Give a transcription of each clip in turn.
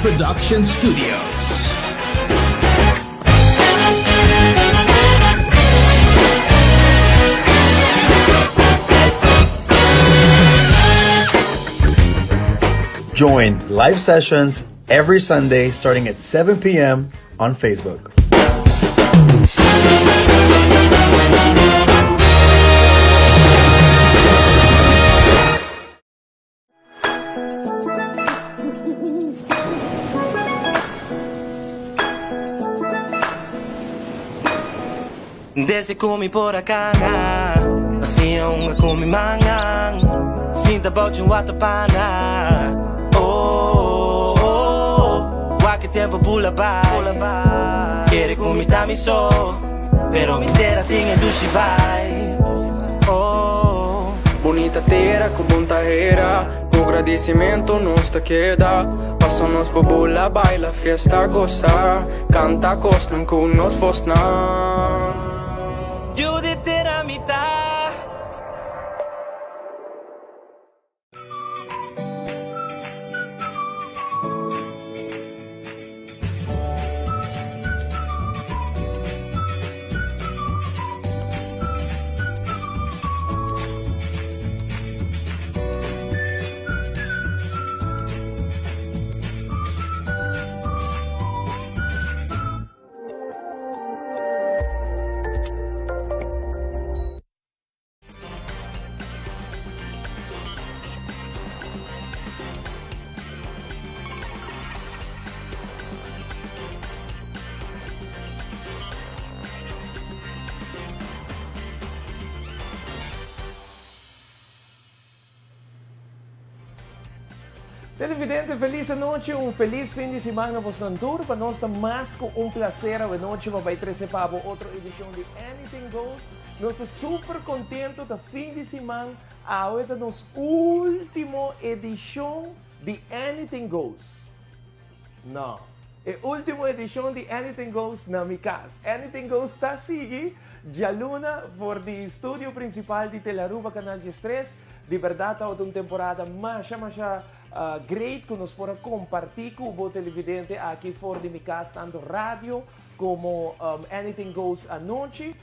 Production Studios. Join live sessions every Sunday starting at 7 p.m. on Facebook. Desde ku mi por a kana, Asin unga ku mi mangan, Sinta bou dje un watapana. Oh, oh, wak e tempo bula bai. Kere ku mi ta mi so, Pero mi tera tin e dushi vibe. Oh. Bunita tera ku bon tahera, Ku gradisimentu nos ta keda. Paso nos por bula, baila, fiesta, gosa, Kanta kosnan ku nos vosnan. Yu di tera mi ta. Televidente felis anochi, un felis fin di siman na bosnan tur. Pa nos ta mas ku un placer awe nochi pa bai trese pa bo otro edicion di Anything Goes. Nos ta super contento, ta fin di siman, awe ta nos ultimo edicion di Anything Goes. No. E ultimo edicion di Anything Goes na mi cas. Anything Goes ta sigui djaluna for di studio principal di Telearuba Canal 13. Di berdad tabata un temporada masha masha great cu nos por a comparti cu bo televidente aki for di mi cas tanto radio como Anything Goes anochi.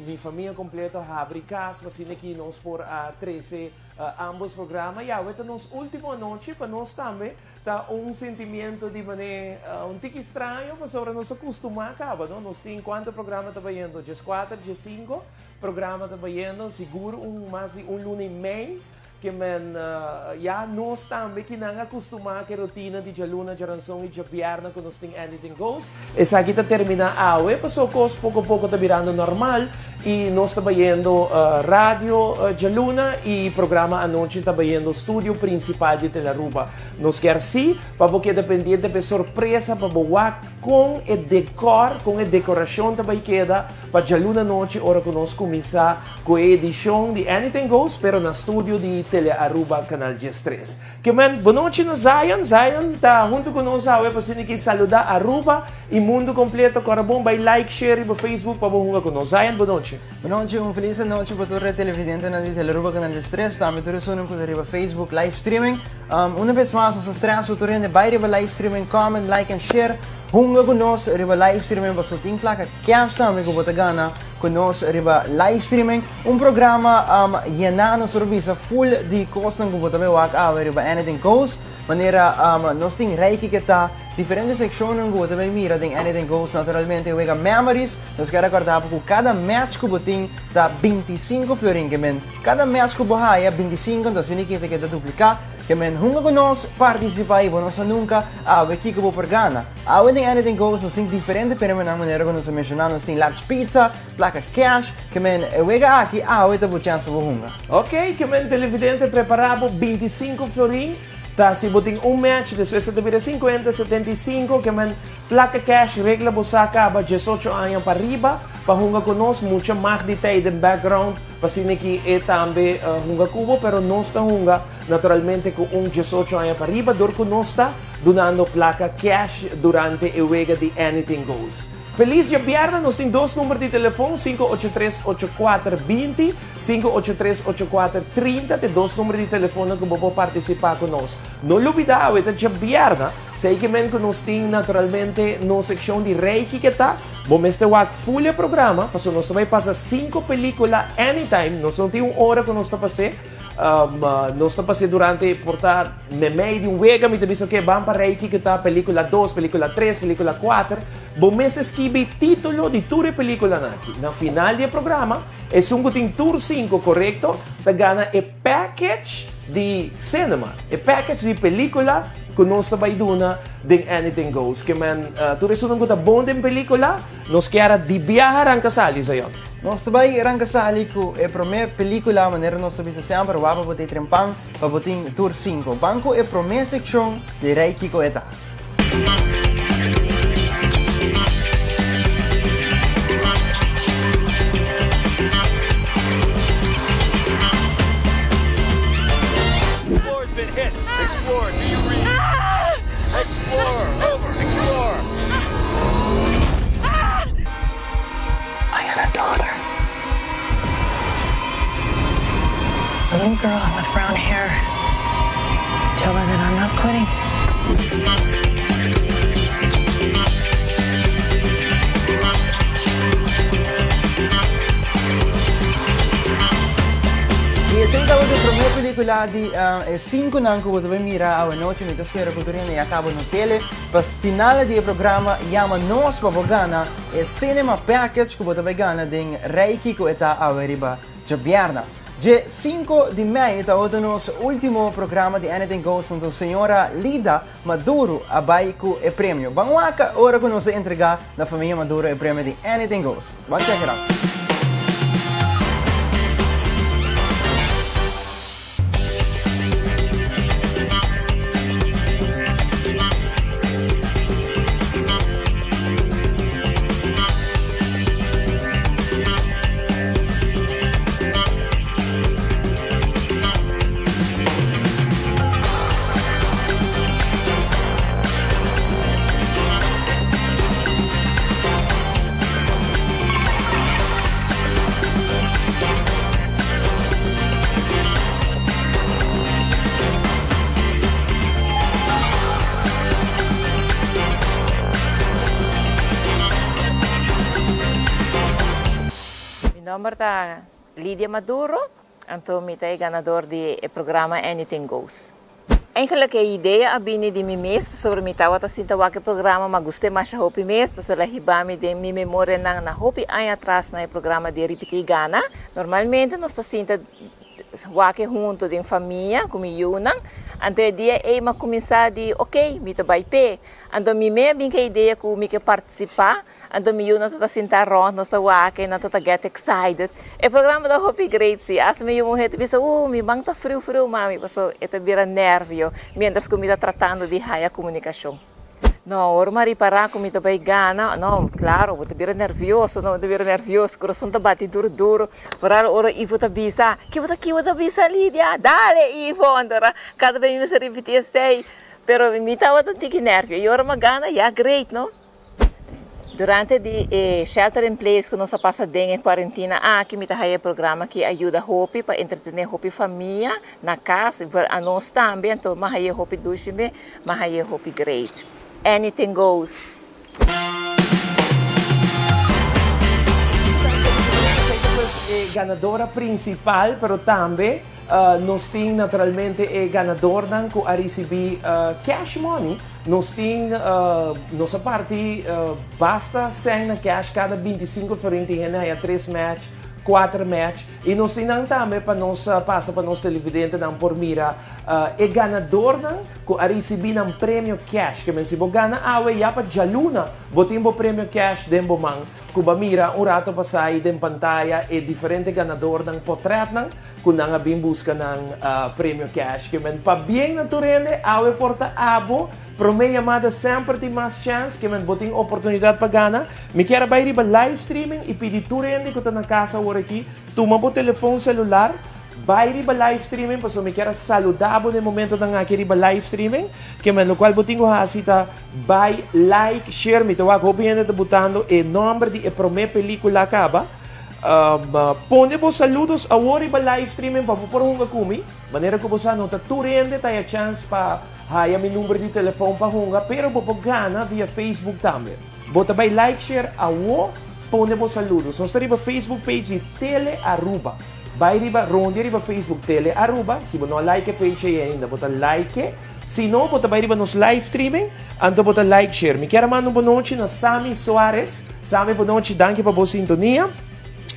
Mi famia completo a habri cas pa asina ki nos por a trece ambos programa. Y awe ta nos ultimo anochi pa nos tambe. Ta un sentimiento di manera un tiki straño pasobra nos a custumá caba, no? Nos tin cuanto programa ta bayendo? Diescuater, diescinco programa ta bayendo, sigur un mas di un luna y mei ke men ya nos tambe kinan a custumá ke rutina di djaluna, djaranson y djabierna cu nos tin Anything Goes. Esaki ta termina awe pasobra cos poco poco ta birando normal y nos ta bayendo radio djaluna y programa anochi ta bayendo studio principal di Telearuba. Nos kier si pa bo keda pendiente pa e sorpresa pa bo wak con e decor, con e decoracion ta bay keda pa djaluna anochi ora cu nos cuminsa cu e edicion di Anything Goes pero na studio di Telearuba Canal 13. Kemen, bonochi na Zion. Zion ta hunto cu nos awe pa asina ki saluda Aruba y mundo completo. Cora bon bay like, share riba Facebook pa bo hunga cu nos. Zion, bonochi. Bonochi, un feliz anochi pa tur e televidentenan di Telearuba Canal 13, tambe tur esunnan cu ta riba Facebook live streaming. Una bes mas nos ta stress pa tur hende bay riba live streaming, comment, like and share. Hunga cu nos riba live streaming pasobra tin placa cash tambe cu bo ta gana cu nos riba live streaming. Un programa yená nos por bisa full di kosnan ku bo ta bai wak awe riba Anything Goes. Manera nos tin Reiki ke ta diferente sekshonnan ku bo ta bai mira den Anything Goes. Naturalmente wega Memories. Nos ke rekordá bo ku kada match ku bo tin ta 25 florin ke men kada match ku bo haya 25 entonces asina ke ta keda dupliká. Ke men hunga ku nos, partisipá i bo no sa nunka awe kiko bo por gana. Awe den Anything Goes nos tin diferente premionan manera ku nos a menshoná nos tin large pizza, Placa cash, ke men e wega aki awe ta bo chance pa bo hunga. Ok, ke men televidente prepara bo 25 florin, ta si bo tin un match despues e ta bira 50, 75, ke men placa cash regla bo sa caba 18 aña pa riba pa hunga cu nos, mucha mag di tey den background pa asina ki e tambe hunga cu bo, pero nos ta hunga naturalmente cu un 18 aña pa riba dor cu nos ta dunando placa cash durante e wega di Anything Goes. Felis djabièrnè, nos tin dos number di telefon, 583 8420, 583 8430 ta e dos number di telefonnan ku bo por partisipá ku nos. No lubidá awe ta djabièrnè, esei ke men ku nos tin naturalmente nos sekshon di Reiki ke ta, bo mester wak ful e programa, pasobra nos ta bai pasa sinku pelíkula anytime, nos no tin un ora ku nos ta pas'é, Nos ta pas'é durante por ta memei di un wega, mi ta bisa oke ban pa Reiki ku ta pelikula dos, pelikula tres, pelikula kuater. Bo mester skibi titulo di tur e pelikulanan aki. Na final di e programa, esun ku tin tur sinku korekto ta gana e package di cinema, e package di pelikula ku nos ta bai duna den Anything Goes. Ke men tur esunnan ku ta bon den pelikula, nos kier a di biaha ranka sali, Zion. Nos ta bai ranka sali ku e promé pelíkula manera nos ta bisa semper wak pa bo ta e trempan pa bo tin tur sinku. Ban ku e promé sekshon di Rei Kiko E Ta. I had a daughter. A little girl with brown hair. Tell her that I'm not quitting. I esei tabata e promé pelíkula di e sinkunan ku bo ta bai mira awanochi. Mi ta spera ku tur hende ya kaba no tele. Pa final di e programa yama nos pa bo gana e cinema package ku bo ta bai gana den Reiki ku e ta awe riba djabièrnè. Dje sinku di mei ta ota nos ultimo programa di Anything Goes anto señora Lida Maduro a bai ku e premio. Ban wak ora ku nos a entrega na famia Maduro e premio di Anything Goes. Ban check it out. Mi nomber ta Lidia Maduro, anto mi ta e ganador di e programa Anything Goes. Eigenlijk e idea a bini di mi mes pasobra mi tabata sinta wak e programa ma gust'é masha hopi mes pasobra el a hiba mi den mi memorianan na hopi aña atras na e programa di Ripití Gana. Normalmente nos ta sinta wak e hunto den famia ku mi yunan anto e dia ei mi a kuminsá di ok mi ta bai p'e anto mi mes a bin ku e idea ku mi ke partisipá. Anto mi yu nan ta ta sinta rond, nos ta wak e nan ta ta get excited. E programa ta hopi great si. Asta mi yu muher ta bisa, uh, mi man ta friu friu mami, paso e ta bira nervio mientras ku mi ta tratando di haya komunikashon. No, ora mi a ripara ku mi ta bai gana, no, klaro, bo ta bira nervioso, no, bo ta bira nervioso, kurason ta bati duru duru. Foral ora Ivo ta bisa, ke bo ta ke bo ta bisa Lidia? Dale Ivo! Anto ora kada bes mi mester ripiti esei, pero mi tabata un tiki nervio. I ora mi a gana, ya great, no. Durante di e shelter in place ku nos a pasa den e kuarentina aki mi ta haya e programa aki a yuda hopi pa entretené hopi famia na kas a nos tambe anto mi a haya hopi dushi mi a haya hopi great. Anything goes. Esei ta pues e ganadora principal pero tambe nos tin naturalmente e ganadornan ku a ricibi cash money. Nos tin, nos a parti basta sèn na cash kada 25 florin tin hende haña tres match, kuater match i nos tin nan tambe pa nos pasa pa nos televidentenan por mira e ganadornan ku a risibí nan premio cash. Ke men si bo gana awe ya pa djaluna bo tin bo premio cash den bo man ku bo a mira un rato pasá ei den pantaya e diferente ganadornan potrètnan Ku nan a bin buska nan premio cash. Ke men pabien na tur hende, awe por ta abo. Prome yamada semper tin mas chance, ke men bo tin oportunidat pa gana. Mi kier a bai riba live streaming i pidi tur hende ku ta na kas awor aki, tuma bo telefon selular, Bai riba live streaming pasobra mi kier a saluda bo den momentonan aki riba live streaming. Ke men lokual bo tin ku hasi ta bai like, share. Mi ta wak hopi hende ta butando e nòmber di e promé pelíkula kaba. Pone bo saludos awor riba live streaming pa bo por hunga ku mi. Manera ku bo sa no ta tur hende ta haya chèns pa haya mi number di telefòn pa hunga, pero bo por gana via Facebook tambe. Bo ta bai like, share awor, pone bo saludos. Nos ta riba Facebook page di Tele Aruba. Bai riba rondia riba Facebook Tele Aruba, si bo no a like e page ei ainda bo ta like e, si no bo ta bai riba nos live streaming anto bo ta like share. Mi kier a manda un bonochi na Sammy Soares, Sammy bonochi danki pa bo sintonia,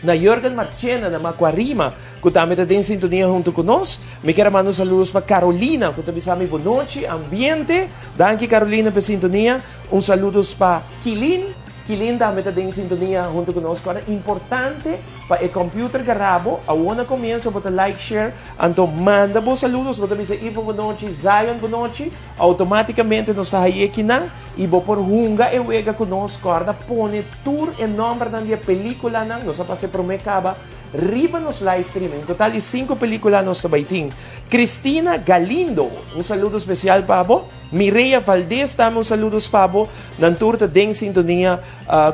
na Jurgen Marchena na Macuarima ku tambe ta den sintonia hunto ku nos, mi kier a manda un saludos pa Carolina ku ta bisa mi bonochi ambiente, danki Carolina pa e sintonia, un saludos pa Kilin, Kilin tambe ta den sintonia hunto ku nos, kòrda importante. Pa e computer garabo, awor na comienzo bo ta like, share, anto manda bo saludos, bo ta bisa Ivo bonochi, Zion bonochi, automaticamente nos ta haye kinan y bo por hunga e wega cu nos, corda pone tur e nombernan di e peliculanan, nos a pasa e prome caba riba nos live streaming, un total di cinco pelicula nos ta bay tin. Cristina Galindo, un saludo especial pa bo, Mireya Valdez tambe un saludos pa bo, nan tur ta den sintonia.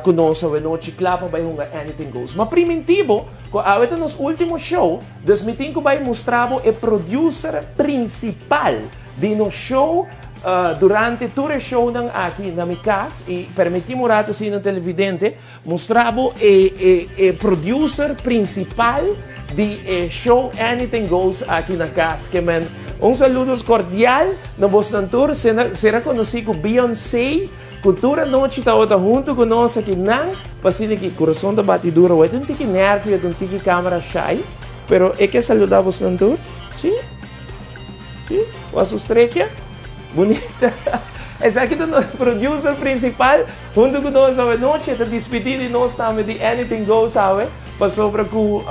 Cu nos awe nochi cla pa bay hunga Anything Goes. Ma priminti bo cu awe ta nos ultimo show, dus mi tin cu bay mustra bo e producer principal di nos show durante tur e shownan aki na mi cas. Y permiti mi un rato asina televidente mustra bo e e e producer principal di e show Anything Goes aki na cas. Ke men un saludos cordial na bosnan tur. Sera conoci cu Beyoncé. Ku tur anochi tabata huntu ku nos aki nan pa asina ki kurason ta bati duro. Awor e ta un tiki nervio, e ta un tiki camera shy, pero e ke saluda bosnan tur. Si? Si? Wak su strekia? Bunita. Esaki ta nos producer principal huntu ku nos awe nochi. E ta dispidi di nos tambe di Anything Goes awe pasobra ku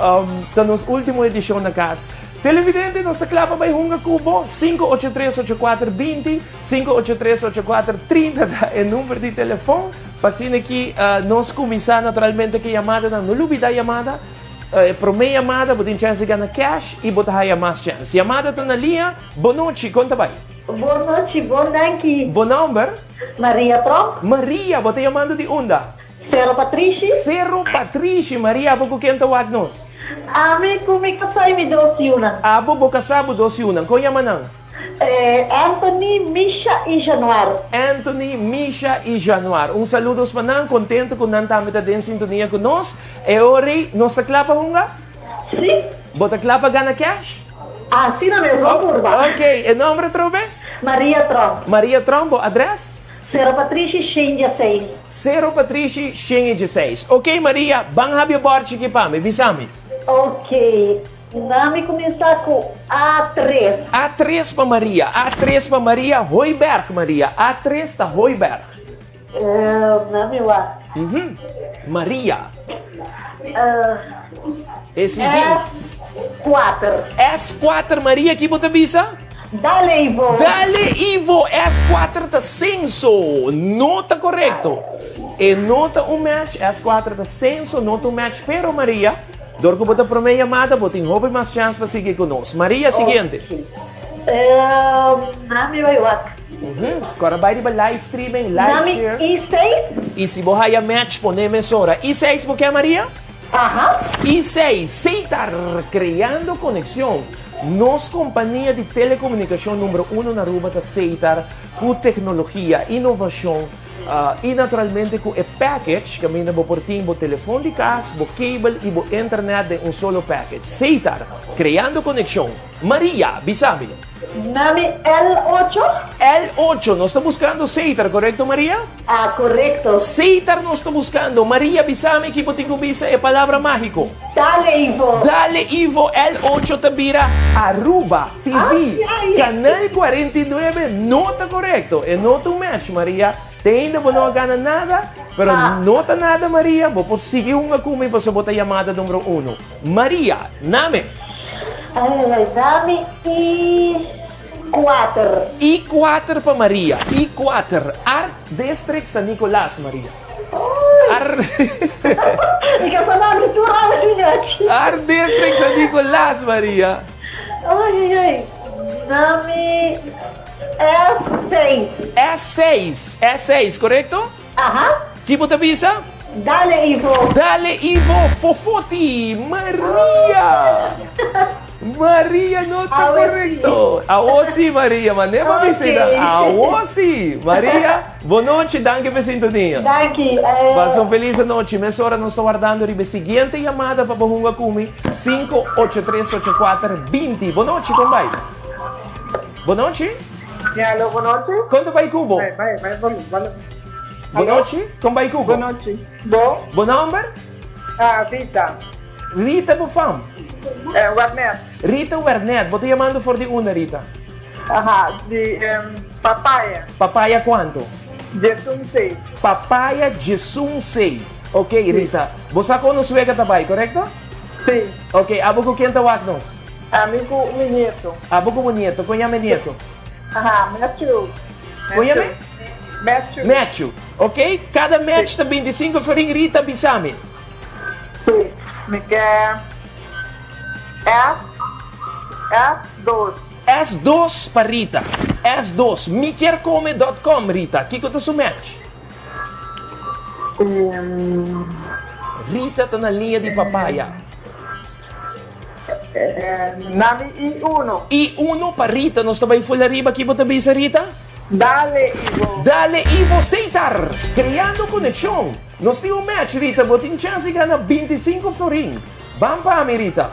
ta nos ultimo edishon na kas. Televidente, nos ta kla pa bai hunga ku bo. Sinku ocho tres ocho kuater binti. Sinku ocho tres ocho kuater trinta ta e number di telefon pa asina ki nos kuminsá naturalmente ku e yamadanan. No lubidá yamada, e promé yamada bo tin chèns di gana kèsh i bo ta haya mas chèns. Yamada ta na liña. Bo nochi, kon ta bai? Bo nochi, bon danki. Bo nòmber? Maria Tromp. Maria, bo ta yamando di unda? Sero Patrishi. Sero Patrishi, Maria, abo ku ken ta wak nos? Ami ku mi kasá i mi dos yunan. Abo, bo kasá, bo dos yunan. Kon yama nan? Anthony, Misha y Januar. Anthony, Misha y Januar. Un saludos pa nan, contento cu nan tambe ta den sintonia cu nos. E ora ey, nos ta cla pa hunga? Si. Bo ta cla pa gana cash? Asina mes, bo purba. Ok, e nomber atrobe? Maria Tromp. Maria Tromp, bo adres? Sero Patrishi shen dieseis. Sero Patrishi shen y dieseis. Ok Maria, ban habia e bòrchi aki pa mi, bisa mi. Ok. Na mi kuminsá ku A tres. A tres pa Maria, A tres pa Maria, Hooiberg Maria, A tres ta Hooiberg. Na mi wak. Maria. E sigui. S kuater. S kuater Maria, ki bo ta bisa? Dale Ivo. Dale Ivo, S kuater ta senso, no ta korekto. E no ta un match, S kuater ta senso, no ta un match, pero Maria. Dor ku bo ta promé yamada, bo tin hopi mas chèns pa sigui ku nos. Maria, siguiente. Nami bai wak. Kòrda bai riba live streaming, live share. Nami I seis. I si bo haya match, pone mesora. I seis bo ke, Maria? Aha. I seis, Setar, creando conexion. Nos kompania di telekomunikashon numero uno na Aruba ta Setar, ku teknologia, inovashon, I naturalmente ku e package kaminda bo por tin bo telefon di kas, bo cable i bo internet den un solo package. Setar, kreando konekshon. Maria, bisa mi. Nami L ocho. L ocho, nos ta buskando Setar, korekto Maria? Ah, korekto. Setar nos ta buskando. Maria, bisa mi ki bo tin ku bisa e palabra mágiko. Dale Ivo. Dale Ivo, L ocho ta bira Aruba TV. Canal 49 no ta korekto. E no ta un match, Maria. Te ainda bo no a gana nada, pero no ta nada, Maria. Bo por sigui hunga ku mi pasobra bo ta yamada numero uno. Maria, name. Ay, ay, ay, nami I kuater. I kuater pa Maria. I kuater. Art District San Nicolas, Maria. Ar Mi ka sa nami tur awe di nochi. Art District San Nicolas, Maria. Ai, ai, ai. Nami S6. S6, S6, korekto? Aha. Ki bo ta bisa? Dale Ivo. Dale Ivo Fofoti. Maria. Maria no ta korekto. Awo si Maria, ma ne pa bisa Ok. Awo si. Maria, bon nochi, danki pa e sintonia. Danki. Eh. Pasa un felis anochi. Mesora nos ta wardando riba e siguiente yamada pa bo hunga ku mi, 5838420. Bon nochi, kon bai? Bon nochi. Ja, aló, bon nochi. Kon ta bai ku bo? Bai, bai, bai, bon, bon. Bon nochi, kon bai ku bo? Bon nochi. Bo? Bo nomber? Ah, Rita. Rita bo fam? Eh, Wernet. Rita Wernet, bo ta yamando for di unda, Rita? Aha, di Papaya. Papaya kuantu? Djesun sei. Papaya djesun sei. Ok, Rita. Bo sa kon nos wega ta bai, korekto? Si. Ok, abo ku ken ta wak nos? Ami ku mi nieto. Abo ku bo nieto, kon yama e nieto? Aha, Matthew. Kon yama e? Matthew. Matthew. Ok, kada match ta 25 florin, Rita bisa mi. Si, mi ke S, S dos. S dos pa Rita. S dos. Mi kier come dot com, Rita. Kiko ta su match? Rita ta na liña di papaya. Nami I uno. I uno pa Rita. Nos ta bai full ariba. Ki bo ta bisa, Rita? Dale, Ivo. Dale, Ivo Seitar. Creando conexion. Nos tin un match, Rita. Bo tin chance di gana 25 florin. Ban pa mi, Rita.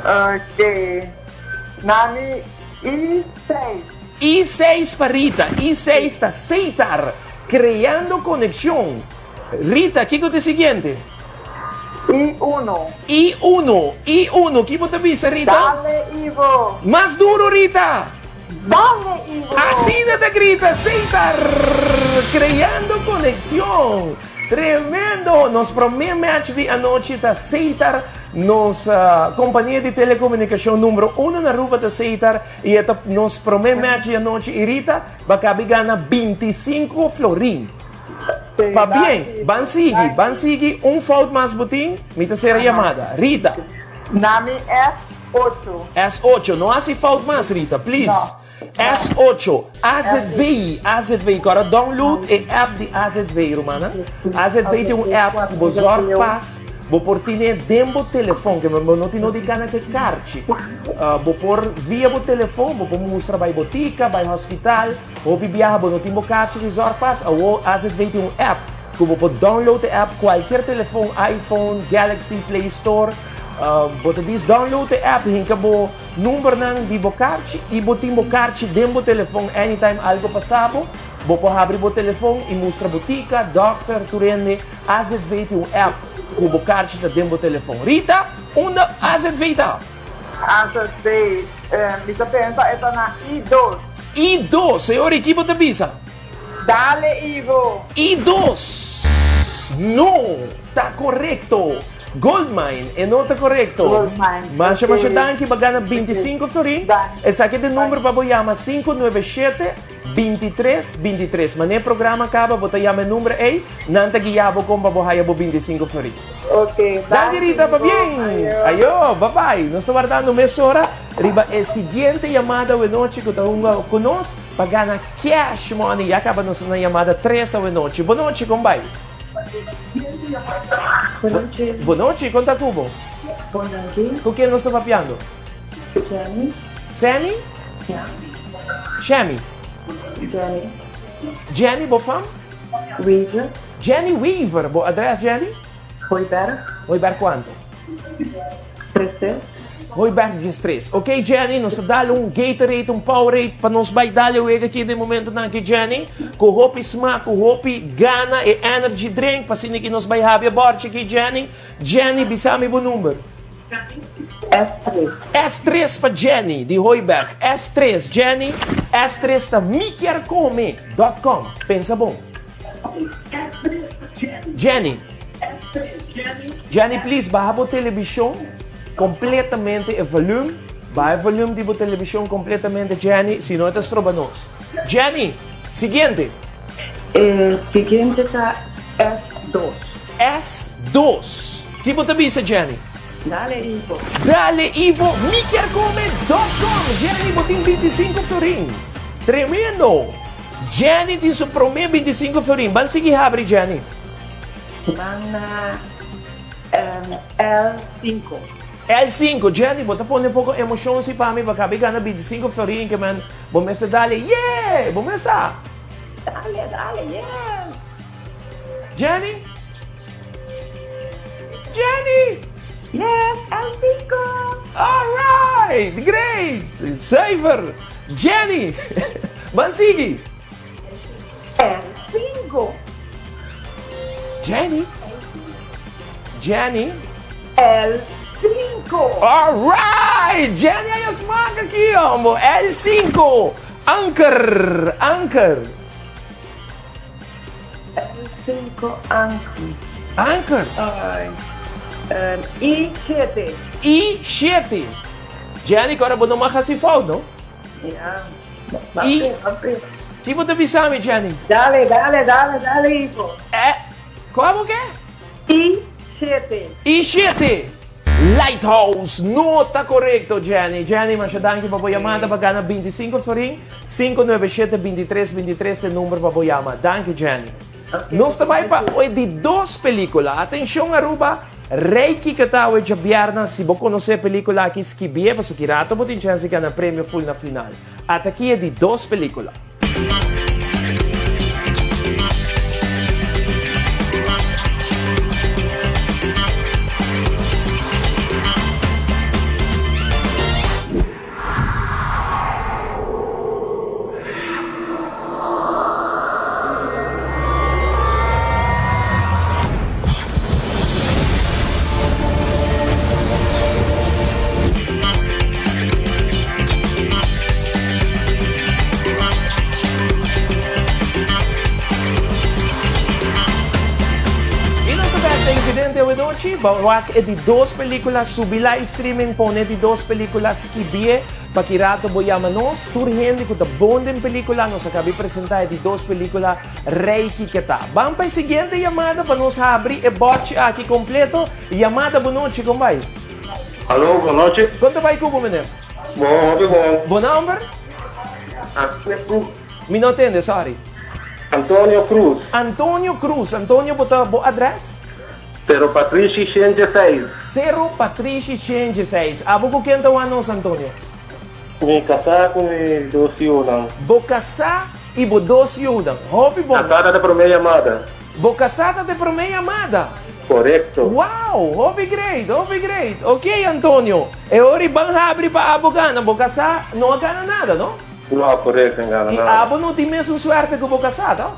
Ok. Nami I seis. I seis pa Rita. I seis ta Seitar. Creando conexion. Rita, kiko ta e siguiente? I uno. I uno, I uno, ki bo ta bisa, Rita? Dale, Ivo! Mas duro, Rita! Dale, Ivo! Asina ta grita Cesar, creando conexion. Tremendo! Nos prome match di anochi ta Setar, nos compania di telecomunicacion numero uno na Aruba ta Setar y e ta nos prome match di anochi y Rita, bo a cabi gana 25 florin. Pabien, ban sigui, ban sigui, un fout mas bo tin, mi ta sera yamada. Rita. Nami S ocho. S ocho, no hasi fout mas Rita, please. S ocho, AZV, AZV, kòrda download e app di AZV, rumannan. AZV tin un app ku bo zorgpas, bo por tine den bo telefon, ke bo no tin no di gana ke karchi. Bo por via bo telefon, bo por mustra bai botika, bai hospital. Hopi biaha bo no tin bo kachi di Zorgpas? Awor azv tin un app ku bo por download e app kualkier telefon, iPhone, Galaxy, Play Store. Bo ta dis download e app, hinka bo numbernan di bo karchi i bo tin bo karchi den bo telefon anytime algo pasa bo, bo por habri bo telefon i mustra botika, dòkter, tur hende. Azv tin un app ku bo karchi ta den bo telefon. Rita, unda azv ta? Azv, mi ta pensa e ta na I dos. I dos, señor, y ki bo ta bisa? Dale, Ivo! I dos, no ta corecto. Goldmine, e no ta corecto. Goldmine, Masha, ok. masha danki, bo a gana 25 florin. Danki. Esaki ta e number pa bo yama, 597 23 23. Manera e programa caba, bo ta yama e number ey, nan ta guia bo con pa bo haya bo 25 florin. Ok, Danki Rita, pabien! Ayo. Ayo, bye bye. Nos ta wardando mesora riba e siguiente yamada awenochi ku ta hunga ku nos pa gana cash money. Ya kaba nos ta na yamada tres awenochi. Bonochi, kon bai? Bonochi. Bonochi, kon ta ku bo? Bon danki. Ku ken nos ta papiando? Jenny. Sanny? Ya. Shemi? Jenny. Jenny, bo fam? Weaver. Jenny Weaver, bo adres Jenny? Hooiberg. Hooiberg kuantu? Tres. Hooiberg diestres. Ok Jenny, nos ta dal un Gatorade, un Powerade pa nos bai dal e wega aki den momentonan aki Jenny. Ku hopi smak, ku hopi gana e energy drink pa asina ki nos bai habi e borchi aki Jenny. Jenny, bisa mi bo number. S tres. S tres pa Jenny di Hooiberg. S tres, Jenny, S tres ta mikierkome dot com. Pensa bon. Jenny. Jenny, please, baha bo televishon completamente e volume. Baha e volume di bo televishon completamente, Jenny, si no e ta stroba nos. Jenny, siguiente. E siguiente ta S dos. S dos. Ki bo ta bisa, Jenny? Dale Ivo. Dale Ivo, mi kier come dot com. Jenny, bo tin 25 florin. Tremendo. Jenny tin su prome 25 florin. Ban sigui habri, Jenny. Ban na L5. L5, Jenny, bo ta pone poko emocion si pa mi pa kabi gana 25 florin ke men bo mester dale yeah! Bo mester sa. Dale, dale, yes! Jenny? Jenny! Yes, L5! Alright! Great! Zuiver! Jenny! Ban sigui! L5! Jenny? Jenny? L5! Alright! Jenny a smaak aki, hombo. L5! Anker! Anker! L5 Anker. Anker? Ay. I7. I7. Jenny, ku ora bo no mag hasi fout, no? Ja. I. Ki bo ta bisa mi, Jenny? Dale, dale, dale, dale, Ivo. Eh, kua bo ke? I7. I7. Lighthouse no ta korekto, Jenny. Jenny, masha danki pa bo yamada pa gana 25 florin. 597 23 23 ta e number pa bo yama. Danki, Jenny. Nos ta bai pa e di dos pelikula. Atenshon Aruba, Rey Kikatawe djabièrna. Si bo konosé e pelikula aki, skibié pasobra ki rato bo tin chèns di gana premio ful na final. Ata aki e di dos pelikula. Y nos ta bek televidente awenochi, ba wak e di dos pelicula, subi live streaming pone di dos pelicula skibie pa ki rato bo yama nos, tur hende cu ta bon den pelicula nos a cabi presenta e di dos pelicula Rey Kiketa. Ban pa e siguiente yamada pa nos habri e bochi aki completo, yamada bonochi con bay? Alo, bonochi. Con ta bay cu bo meneer? Bon, hopi bon. Bo nomber? Antonio Cruz. Mi no tende, sorry. Antonio Cruz. Antonio Cruz. Antonio, bo ta bo adres? Cerro Patrishi 106. Cerro Patrishi 106. Abo cu ken ta wak nos, Antonio? Mi casá cu mi dos yunan. Bo casá y bo dos yunan. Hopi bon. Casá ta de prome yamada. Bo casá ta de prome yamada? Korekto. Wow! Hopi great, hopi great. Ok, Antonio. E ora i ban habri pa abo gana. Bo casá no a gana nada, no? No, korekto, no gana I nada. abo no tin mesun suerte ku bo casá, to?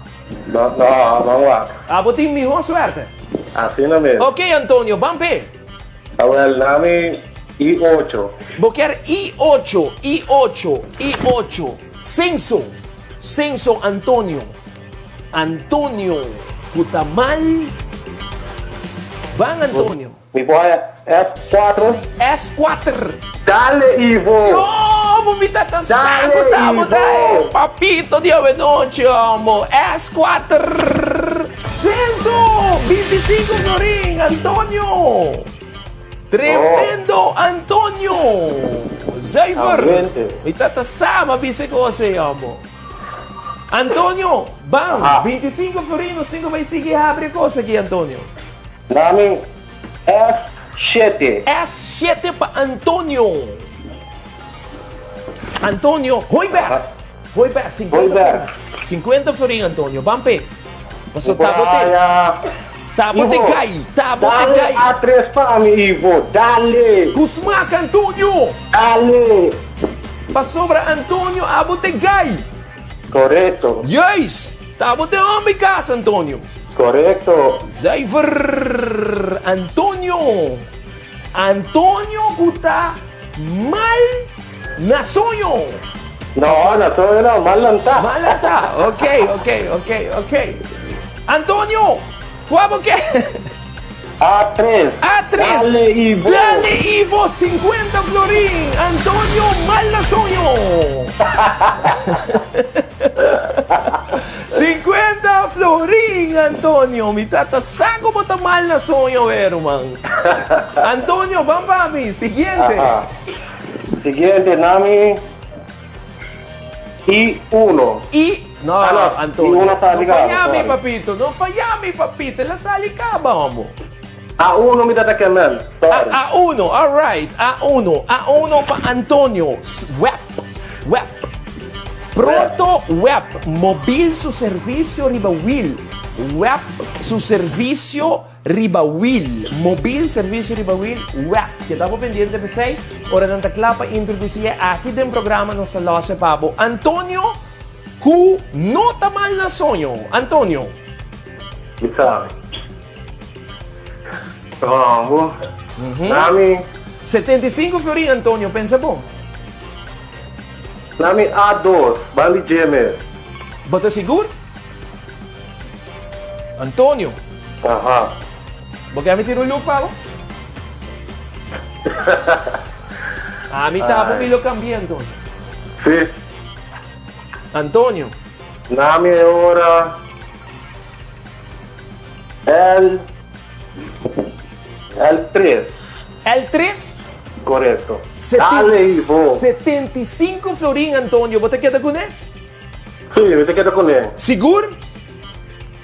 No, no, ban wak. Abo tin mihó suerte. Asina mes. Ok, Antonio, ban p'e. Awel, nami I ocho. Bo kier I ocho, I ocho, I ocho. Senso, Senso Antonio. Antonio ku ta mal. Ban Antonio. Mi por haya S cuatro? S cuater. Dale Ivo! Yo, bo mi ta ta sa ku ta bo ta e papito di awenochi homo. S cuater. Senso! 25 florin, Antonio! Tremendo Antonio! Zuiver! Mi ta ta sa, m'a bisa e kos ei homo. Antonio, ban, 25 florin, nos tin ku bai sigui habri e kos aki, Antonio. Nami S7. S7 pa Antonio. Antonio, Hooiberg. Hooiberg, 50 Hooiberg. florin. 50 florin, Antonio. Ban p'e. Paso tabo te. Tabo te gai, tabo te Dale gai. A3 pa mi, Ivo. Dale. Ku smak, Antonio. Dale. Pasobra Antonio abo te gai. Korekto. Juist! Tabo te homber kas, Antonio. Korekto. Zuiver! Antonio! Antonio ku ta mal na soño. No, na soño no, mal lantá. Mal lantá, ok, ok, ok, ok. Antonio, kua bo ke? A3. A3. Dale Ivo. Dale Ivo, 50 florin. Antonio, mal na soño. 50 florin, Antonio. Mi tata sa ku bo ta mal na soño, we, ruman. Antonio, ban pa mi. Siguiente. Aha. Siguiente, nami I1. I, no, Ah, no, Antonio. I1 sali No kaba, falla mi, sorry. papito. No falla mi, papito. El a sali kaba, homo. A1 mi tata kemen. Sorry. A, A1, all right. A1. A1 pa Antonio. S- Web. Web. Pronto web. Mobil su servicio riba wiel. Web su servicio riba wiel. Mobil servicio riba wiel. Web. Keda bo pendiente p'esei. Ora nan ta kla pa introduci'e aki den programa nos ta lòs'e pa bo. Antonio ku no ta mal na soño. Antonio. Mi sabi. Rongo. Nami. 75 florin Antonio, pensa bon. Nami A2, ban di dje mes. Bo ta sigur? Antonio. Aha. Bo ke mi tira un look pa bo? Ami ta bo mi lo cambia Antonio. Si. Antonio. Nami e ora L L3. L3? Correcto. Dale Ivo. 75 florin Antonio, bo ta keda kuné? Sí, mi ta keda kuné. Sigur?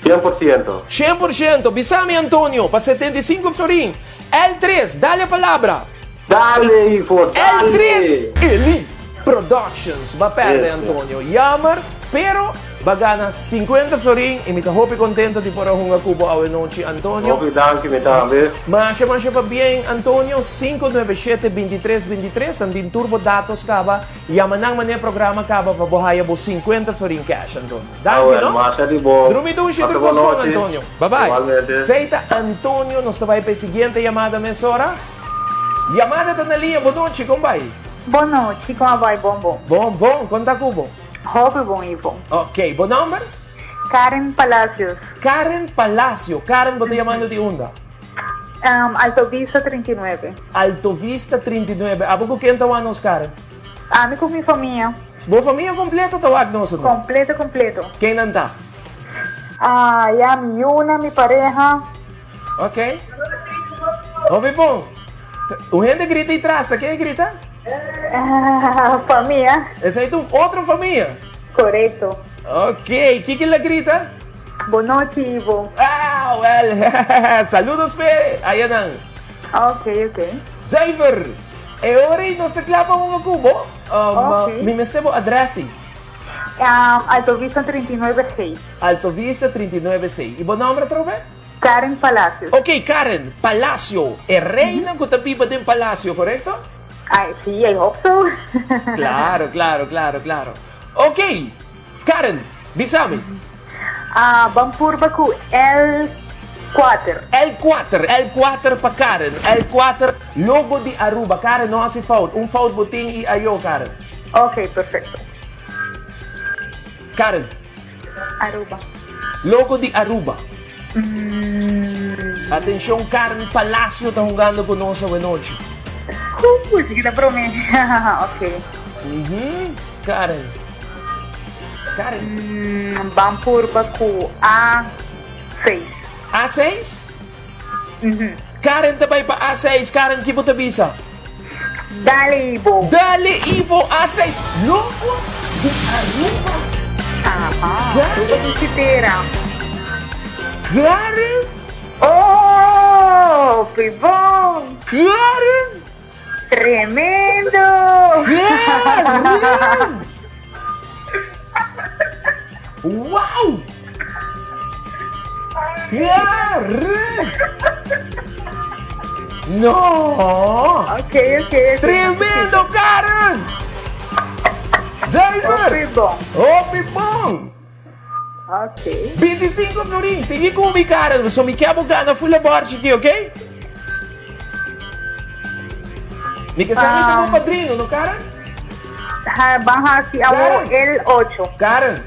100%. 100%. Bisami Antonio, pa 75 florin. L3, dale palabra. Dale Ivo, dale. L3 Elite Productions. Ba perde Este. Antonio. Jammer, pero ba gana 50 florin y mi ta hopi contento di por a hunga cu bo awe nochi Antonio. Hopi danki mi tambe. Masha masha pabien Antonio, 597 23 23 nan tin tur bo datos caba, yama nan manera programa caba pa bo haya bo 50 florin cash Antonio. Danki Awel, no. masha di bo. Drumi dushi Pasa tur bon cos bon nochi. Antonio. Bye bye. Igualmente. Sei ta Antonio, nos ta bay pa e siguiente yamada mesora. Yamada ta na liña, bon nochi, con bay? Bon nochi, con a bay? Bon bon. Bon bon, con ta cu bo? Hopi bon Ivo. Ok, bo nomber? Karen Palacios. Karen Palacio, Karen bo ta yamando di unda? Um, Alto Vista 39. Alto Vista 39, abo cu ken ta wak nos Karen? Ami cu mi famia. Bo famia completo ta wak nos o no? Completo completo. Ken nan ta? Ah, ya mi yuna, mi pareha. Ok. Hopi bon. Un hende grita y tras, ta ken grita? Famia. Esei ta un otro famia. Correcto. Ok, kiko la grita? Bon nochi, Ivo. Ah, well, saludos pe, ayanan. Ok, ok. Zuiver, e ora ei nos ta kla pa hunga ku bo. Um, Ok. Mi mester bo adresi. Um, Alto Vista 39C. Alto Vista 39C. I bo nomber atrobe? Karen Palacios. Ok, Karen, Palacio, e reina cu ta biba den palacio, correcto? Ay, sí, I hope so. Claro, claro, claro, claro. Ok, Karen, bisami. Ah, ban purba cu L cuater. L cuater, L cuater pa Karen, L cuater, logo di Aruba. Karen, no haci fout, un fout bo tin y ayo, Karen. Ok, perfecto. Karen. Aruba. Logo di Aruba. Atencion Karen Palacio ta hungando cu nos awenochi. Huu, si kita prome. Ok. Mhm, Karen. Karen. Mm, ban purba cu A6. A6? Mhm. Karen ta bay pa A6. Karen, ki bo ta bisa? Dale Ivo. Dale Ivo A6. Loco di Aruba. Aha, Aruba di Chitera. Karen. Oh, pibon. Karen. Tremendo. Karen. Wow! Karen! No! Ok, ok, ok. Tremendo, Karen! Zuiver! Hopi bon. Hopi bon! Ok. 25 florin, sigui cu mi, Karen, so mi ke bo gana full e borchi aki, ok? Mi ke sa mi ta bo padrino, no, Karen? Ha, ban hasi awo el ocho. Karen.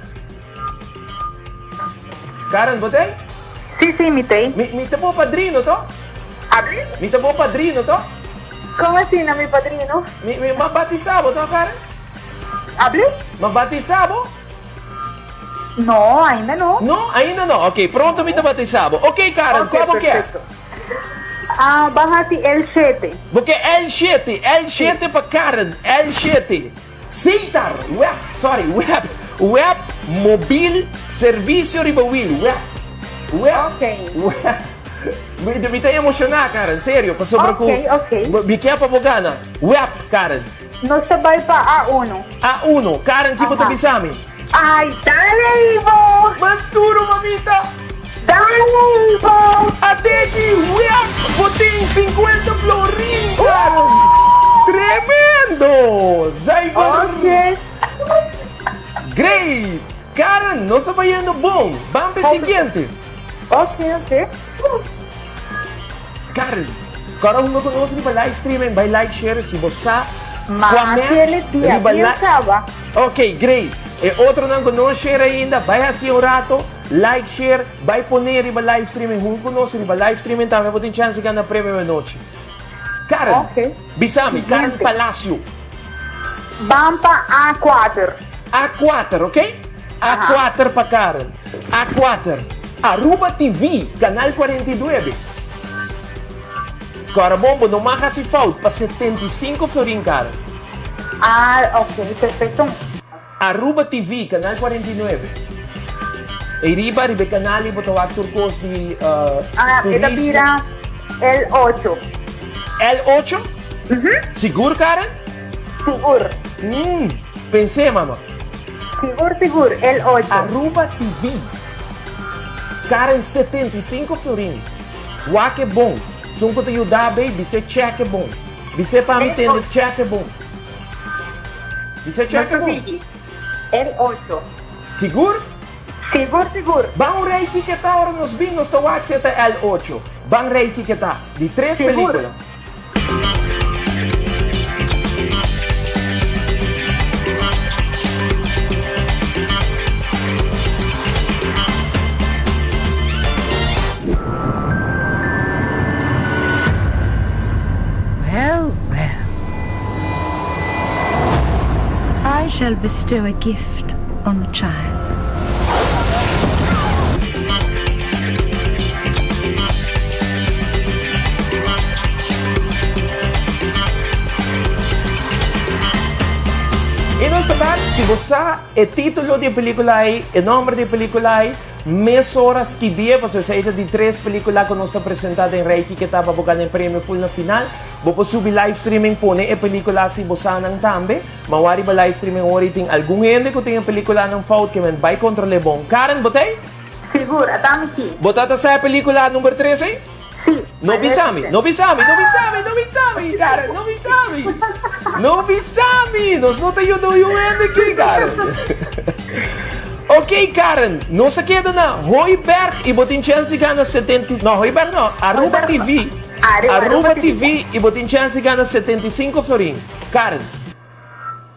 Karen, bo t'ei? Sí, sí, mi t'ei. Mi, mi ta bo padrino, to? Abi? Mi ta bo padrino, to? Kon asina, mi padrino? Mi, mi m'a batisa bo, to, Karen? Abi? M'a batisa bo? No, ainda no. No, ainda no. Ok, pronto mi ta batisa bo. Ok, Karen, Ok, kua bo ke? perfecto. Ah, ban hasi L7. Bo ke L7, L7 pa Karen, L7. Setar, web, sorry, web, web, mobil, servicio riba wiel, web, web, Ok. web. Mi, mi ta emociona, Karen, serio, pasobra ku Ok, ok. mi ke pa bo gana. Web, Karen. Nos ta bai pa A1. A1, Karen, kiko ta Aha. bisa mi? Ay, dale, Ivo! Mas duro, mamita! Dale, Ivo! Ateki, web, bo tin 50 florin, Karen! Tremendo! Zuiver! Ok. Great! Karen, nos ta bayendo bon. Ban p'e siguiente. Ok, ok. Karen, kòrda hunga ku nos riba live streaming. Bai like, share si bo sa Ma kua match kele dia riba bien li- kaba. Ok, great. E otronan ku no share ainda, bai hasi un rato, like, share, bai pone riba live streaming. Hunga ku nos riba live streaming tambe bo tin chance di gana premio anochi. Karen, Ok. bisa mi, Karen Siguiente. Palacio. Ban pa A4. A4, ok? A4 pa Karen. A4. Aruba TV, Canal 49. Kòrda bon, bo no mag hasi fout pa 75 florin, Karen. Ah, ok, perfecto. Aruba TV, Canal 49. Ei riba, riba e canal ei bo ta wak tur kos di uh, Ah, e ta turismo. bira L8. L8? Sigur, Karen? Sigur. Mm, pensé, mama. Sigur, sigur, L8. Aruba TV. Karen 75 florin. Wak e bon. Sun ku ta yuda bay, bis'é check e bon. Bis'é pa mi tende check e bon. Bis'é check e bon. L8. Sigur? Sigur, sigur. Ban un rei kiketá ora nos bin, nos ta wak si e ta L8. Ban rei kiketá. Di tres Sigur. película. Well, well. I shall bestow a gift on the child. I nos ta bek, si bo sa e titulo di e pelicula ei, e nomber di e pelicula ei, mesora skibié, pasobra esei ta di tres pelicula cu nos ta presenta den Reiki ke ta pa bo gana e premio full na final. Bo por subi live streaming pone e pelicula si bo sa nan tambe. Ma wak riba live streaming ora i tin algun hende cu tin e peliculanan fout ke men bai control'é bon. Karen, bo ta ei? Sigur, ata mi ki. Bo ta ta sa e pelicula number tres ei? Sí. No bisa mi, no bisa mi, no bisa mi, no bisa mi, Karen, no bisa mi. No bisa mi, nos no ta yuda un hende aki, Karen. Ok, Karen, nos a keda na Hooiberg i bo tin chance di gana 70, no, Hooiberg no, Aruba TV. Aruba, Aruba TV i bo tin chance di gana 75 florin. Karen.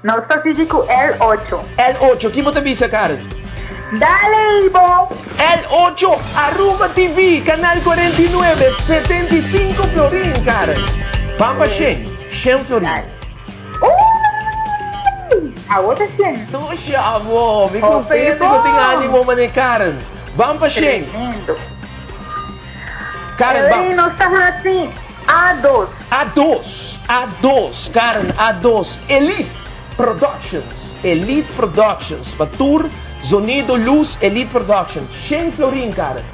Nos ta sigui ku L8. L8, ki bo ta bisa Karen? Dale Ibo! L8, Aruba TV, Canal 49, 75 florin, Karen. Ban pa shen, shen florin. Uy! Awo ta shen. Dusha abo, mi gusta hende ku tin animo mane Karen. Ban pa shen. Tremendo. Karen, ban. Ey, nos ta hasi A2. A2, A2, Karen, A2, Elite Productions, Elite Productions, pa tur zonido, luz, Elite Productions, shen florin, Karen,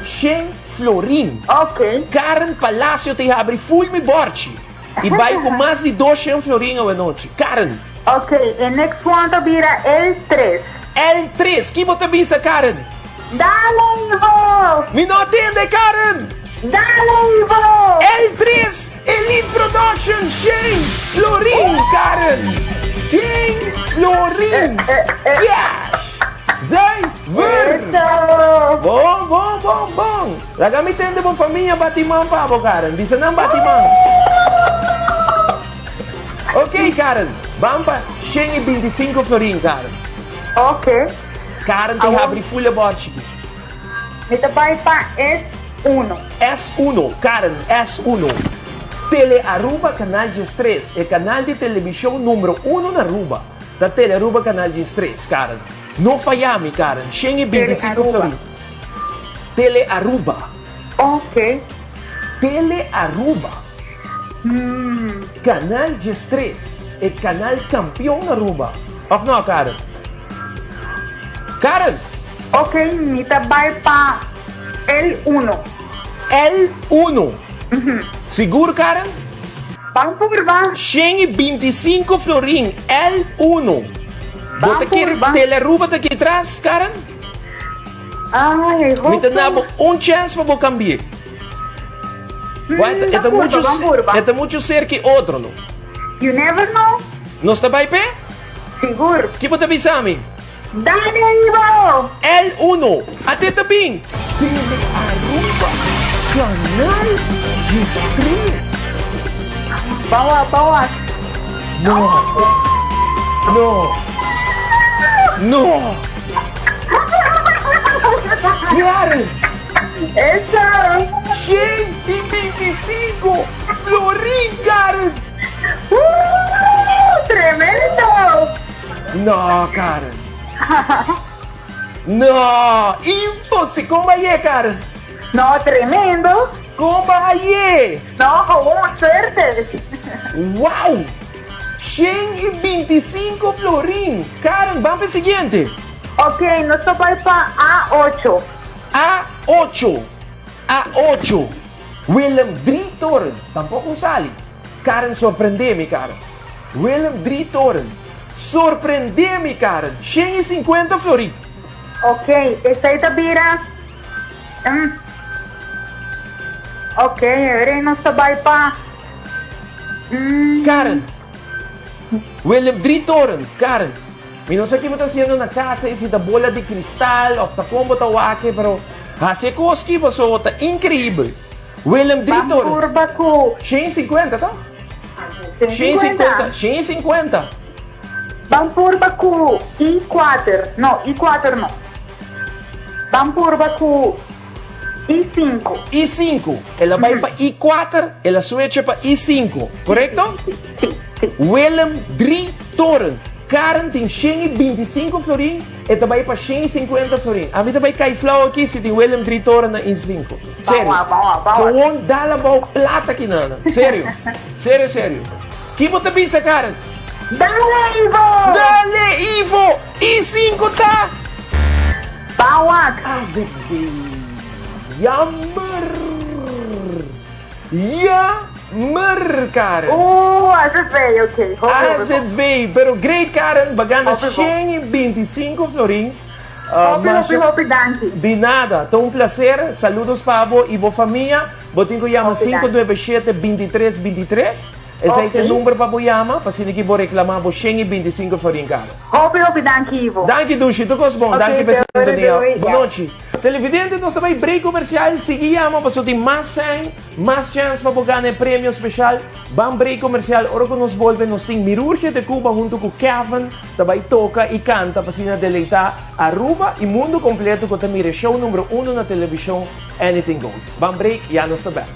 shen florin. Ok. Karen Palacio ta habri full mi borchi y bay cu mas di dos shen florin awenochi. Karen. Ok, e next one ta bira L3. L3, ki bo ta bisa, Karen? Dale Ivo! Mi no a tende, Karen! Dale Ivo! L3 Elite Production Shane Florin, Karen! Shane Florin! Cash! Zuiver! Bon, bon, bon, bon! Laga mi tende bo famia bati man pa bo, Karen. Bisa nan bati man. Ok, Karen. Ban pa 125 florin, Karen. Ok. Karen ta habri full e bòrchi ki. Mi ta bai pa S1. S1, Karen, S1. Tele Aruba Canal 13, e canal di television numero uno na Aruba. Ta Tele Aruba Canal 13, Karen. No faya mi, Karen. 125 florin. Tele Aruba. Ok. Tele Aruba. Canal 13, e canal campeon na Aruba. Of no, Karen? Karen! Ok, mi ta bai pa L1. L1. Sigur, Karen? Ban purba. 125 florin, L1. Bo ta kere Tele Aruba ta aki tras, Karen? Ai, Mi ta hopi. na bo un chance pa bo cambie. Wa, e ta ban mucho, purba, ban purba. e ta mucho cerca otro, no? You never know. Nos ta bai p'e? Sigur. Ki bo ta bisa mi? Dale, Ivo! L1, ate ta bin! Tele Aruba, Canal 13. Bawa, bawa. No. No. No. Karen! Eso! 125 florin, Karen! Tremendo! No, Karen. No, imposible. Con bo a yega, Karen? No, tremendo. Con bo a yega? No, con suerte. Wow! 125 florin. Karen, ban pa e siguiente. Ok, nos ta bai pa A8. A8. A8. Willem Drietoren. Tampoco a sali. Karen, sorprende mi, Karen. Willem Drietoren. Sorprende mi, Karen. 150 florin. Ok, esey ta bira. Ok, awor nos ta bai pa. Karen. Willem Drietoren. Karen. Mi no sa kico bo ta haciendo na cas, si ta bola di cristal of ta con bo ta wak e, pero haci cos cu paso ta increibel. Willem Drietoren. Ban purba cu. 150, ta? 150. 150. Ban purba cu I4. No, I4 no. Ban purba cu I5. I5. El a bay pa I4, el a switch pa I5. Corecto? Willem Drietoren. Karen tin 125 florin, e ta bay pa 150 florin. Ami ta bay cay flauw aki si tin Willem Drietoren na I5. Serio. Bawa, bawa, bawa. Gewoon dala bou plata aki nana. Serio. Serio, serio. Ki bo ta bisa, Karen? Dale, Ivo! Dale, Ivo! I5 ta! Bawa! AZV. Jammer! Jammer, Karen! AZV, ok. Hopi, hopi, AZV, pero great, Karen, bo a gana Hopi, hopi. 125 florin. Hopi, hopi, hopi, danki. Di nada, ta un placer. Saludos pa bo y bo famia. Bo tin cu yama Hopi, danki. 597 23 23. Esey ta e number pa bo yama, pa asina cu bo reclama bo 125 florin, Karen. Hopi, hopi, danki, Ivo. Danki, Dushi. Tur cos bon. Ok, Danki pa doei, sintonia. doei, Bon ja. nochi. Televidente, nos ta bay break comercial. Sigui yama paso tin mas cen, mas chance pa bo gana e premio special. Ban break comercial. Ora cu nos bolbe, nos tin Mirurgia de Cuba hunto cu Kevin ta bay toca y canta pa asina deleita Aruba y mundo completo cu ta mira e show numero uno na television, Anything Goes. Ban break, ya nos ta back.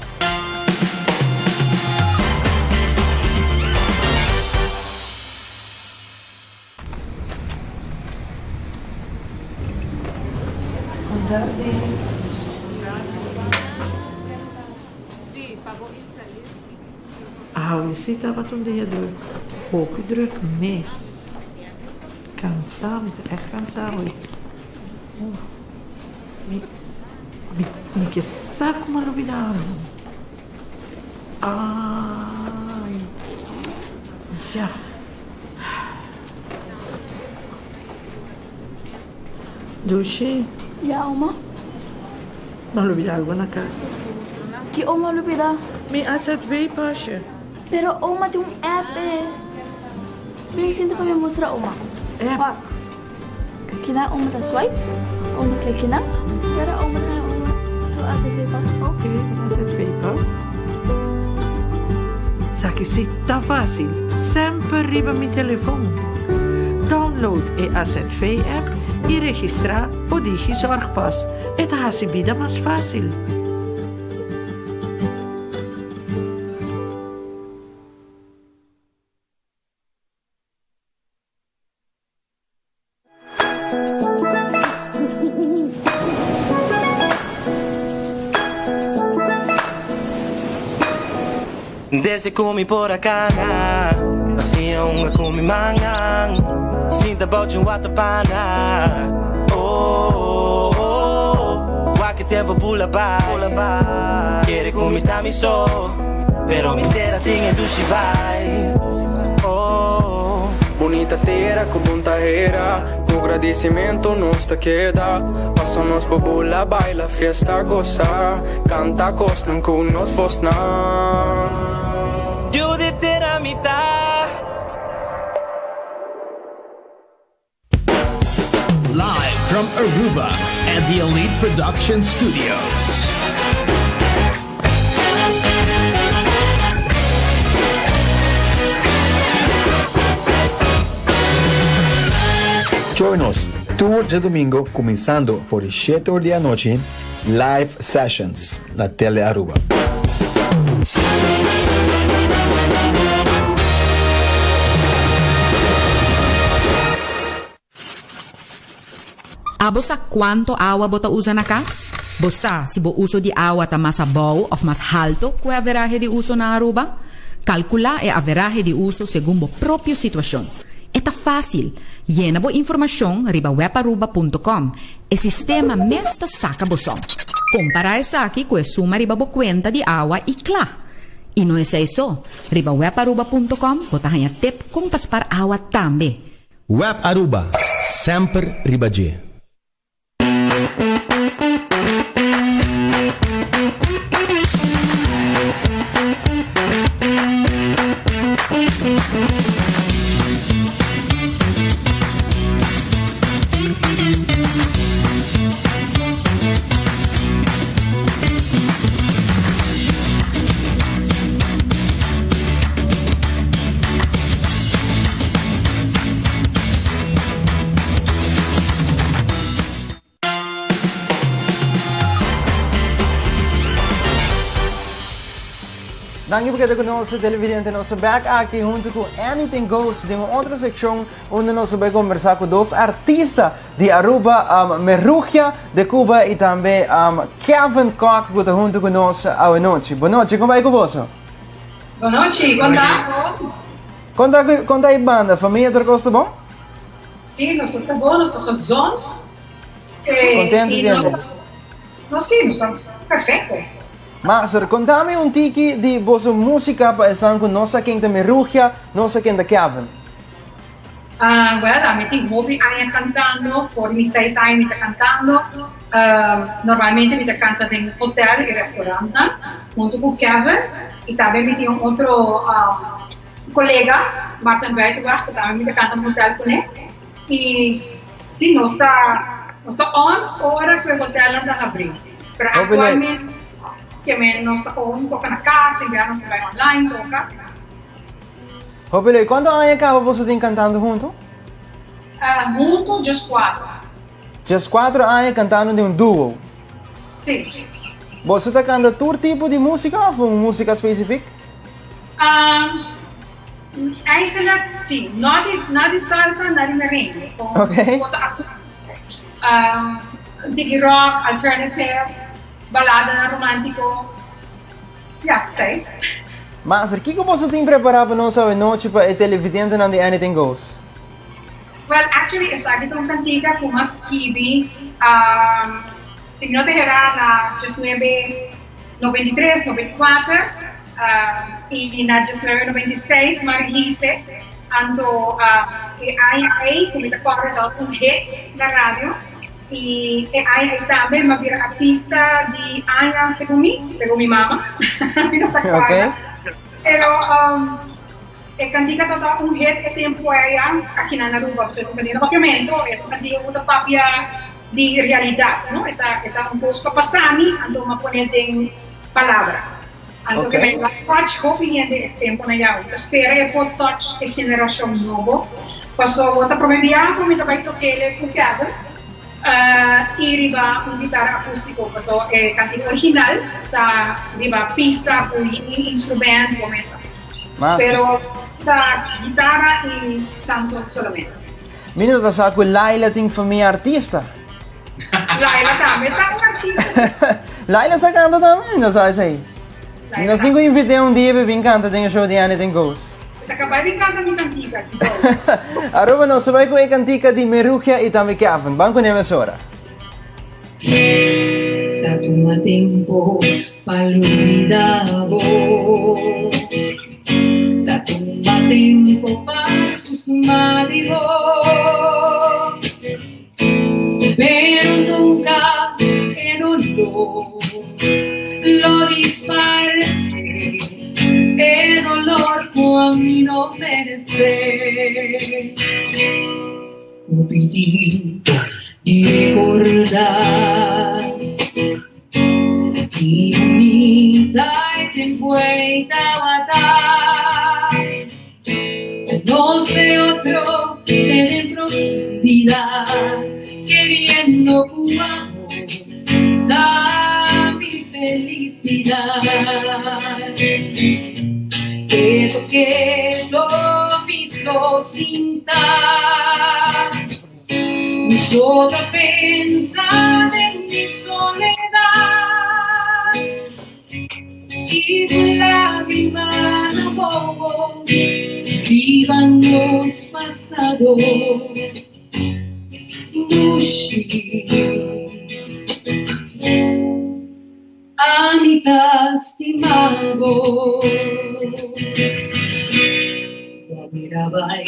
Awe si tabata un dia druk, hopi druk mes. Cansá, mi ta ègt cansá awe. Uf, mi, mi, mi ke sa como a lubidá algu. Ai, ya. Dushi. Ya, oma. M'a lubidá algu na kas. Ki oma lubidá? Mi AZV pasje. Pero oma tin un app e. Bin sinta pa mi mustra oma. App? Wak. Kina oma ta swipe, oma klik kina, y ora oma ta haña su AZV pas. Ok, AZV pas. Sa ki si ta fácil, semper riba mi telefon. Download e AZV app y registra bo DigiZorgpas. E ta haci bida mas fácil. Desde ku mi por a kana, a siña hunga ku mi mannan, sinta bou dje un watapana. Oh, oh, wak e tempo bula bai, kere ku mi ta mi so, pero mi tera tin e dushi vibe. Oh. Bunita tera ku bon ta hera, ku gradisimentu nos ta keda. Paso nos por bula, baila, fiesta, gosa, kanta kosnan ku nos vosnan. Yu di tera mi ta. Live from Aruba at the Elite Production Studios. Join us tur djadomingo cuminsando for di shete or di anochi Live Sessions na Tele Aruba. Abo sa cuanto awa bo ta usa na cas? Bo sa si bo uso di awa ta mas abou of mas halto cu e averahe di uso na Aruba? Calcula e averahe di uso segun bo propio situacion. E ta facil! Yena bo informacion riba webaruba punto com. E sistema mes ta saca bo som. Compara esaki cu e suma riba bo cuenta di awa y cla! Y no esey so, riba webaruba punto com bo ta haña tip con pa spar awa tambe. Web Aruba, semper riba dje. Danki pa keda ku nos televidente. Nos ta bek aki huntu ku Anything Goes den un otro sekshon unda nos ta bai kombersá ku dos artista di Aruba, Merugia de Cuba i tambe Kevin Kock ku ta huntu ku nos awe nochi. Bonochi, kon bai ku boso? Bonochi, kon ta? Kon ta kon ta e banda? Famia tur kos ta bon? Si, nos tur ta bon, nos ta gezond. Contento I di nos hende. ta, no si, nos ta perfecto. Master, kontami un tiki di boso músika pa esnan ku no sa ken ta Merugia, no sa ken ta Kevin. Ah, well, ami tin hopi aña kantando, for di mi seis aña mi ta kantando. Normalmente mi ta kanta den hotel i restaurantnan huntu ku Kevin i tambe mi tin un otro kolega, Martin Buitenweg, ku tambe mi ta kanta na hotel kuné. I si, nos ta nos ta on ora ku e hotelnan ta habrí. Pero aktualmente ke men nos ta on toka na kas, tin bia nos ta bai online toka. Hopi leuk. Kuantu aña kaba boso tin kantando huntu? Huntu djes kuatro. Djes kuatro aña kantando den un duo? Si. Boso ta kanta tur tipo di músika òf un músika spesifik? Eigenlijk si. No di no di salsa, no di merengue. Oké. Un tiki rock, alternative, balada romántico. Ya, esei. Master, kiko boso tin prepará pa nos awe nochi pa e televidentenan di Anything Goes? Well, actually esaki ta un kantika ku m'a skibi, si mi no ta herá, na diesnuebe 93, 94, i na diesnuebe 96 m'a release e. Anto e aña ei ku mi ta kòrda tabata un hit na radio. I e aña ei tambe m'a bira artista di aña segun mi, segun mi mama. Mi no ta kòrda. Pero e kantika tabata un hit e tempu aya aki na Aruba, pasobra un kantika na papiamentu, e ta un kantika ku ta papia di realidat, no? E ta e ta un kos ku a pasa mi, anto m'a pone den palabra. Anto ke mi a touch hopi hende e tempunan ya. Mi ta spera e por touch e generashon nobo. Pasobra bo ta prome biaha ku mi ta bai tok'el ku Kevin i riba un gitara akústiko. Pasobra e kantika original ta riba pista ku yin instrument bo mesa. Pero ta gitara i kanto solamente. Mi no ta sa ku Laila tin famia artista. Laila tambe ta un artista. Laila sa kanta tambe? Mi no sa esei. Nos tin ku invit'é un dia pa bin kanta den e show di Anything Goes. Ta kabay bin kanta mi kantika. Aruba nos ta bai ku e kantika di Merugia i tambe Kevin. Ban kuné mesora. Ta tuma tempo pa lubida bo Ta tuma tempo pa kustumá di bo Pero nunka e dolor lo disparsé E dolor ku ami no meresé Ku pidi di rekordá Ki bunita e tempu ei tabata Nos de otro den profundidad Keriendo ku abo ta mi felicidad Keto keto mi so sinta Mi so ta pensa den mi soledad I ku lágrima na wowo Riba nos pasado Dushi Ami ta stima bo. Bo a bira bai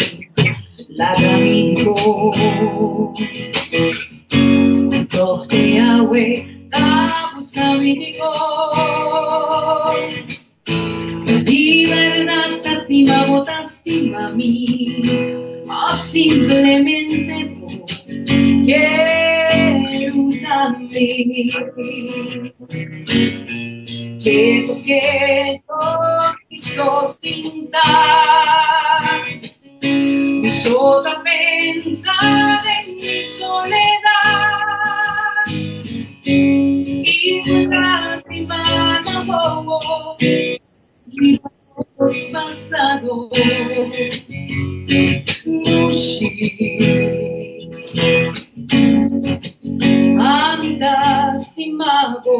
laga mi di bo. Tòg te awe ta buska mi di bo. Di bèrdat ta stima bo ta stima mi òf simplemente bo kier usa mi? Keto keto mi so sinta Mi so ta pensa den mi soledad I ku lágrima na wowo Riba nos pasado Mushi Ami ta stima bo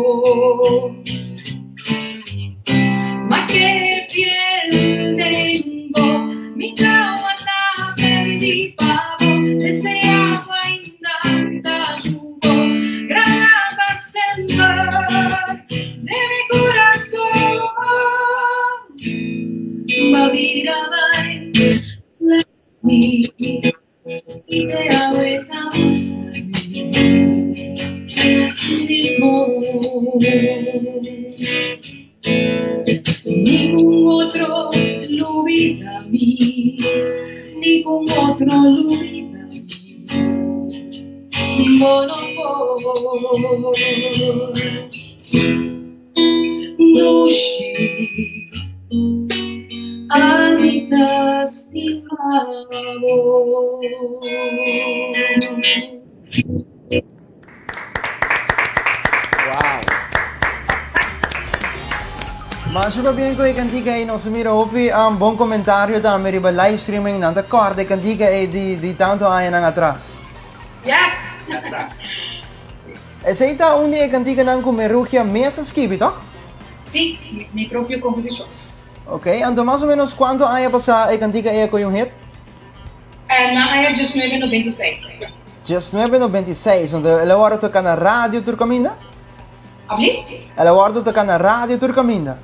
Ma ke fiel den bo Mi tawata perdi pa bo Deseado ainda ta ku bo Graba semper den mi kurason Ba bira bai mi I te awe ta buska mi Dikon Ningun otro lubida mi Ningun otro lubida mi Bo no por Dushi Ami ta stima bo. Wow. Masha pabien ku e kantika ei nos a mira hopi um, bon komentario tambe riba live streaming nan ta kòrda e kantika ei di di tantu añanan atras. Yes! Esei ta un di e kantikanan ku Merugia mes a skibi, tòg? Sí, mi propio komposishon. Ok, anto mas o ménos kuantu aña pasá e kantika ei a kohe un hit? Na aña diesnuebe noventa i seis. Diesnuebe noventa i seis, anto el a wòrdu toká na radio tur kaminda? Abli? El a wòrdu toká na radio tur kaminda?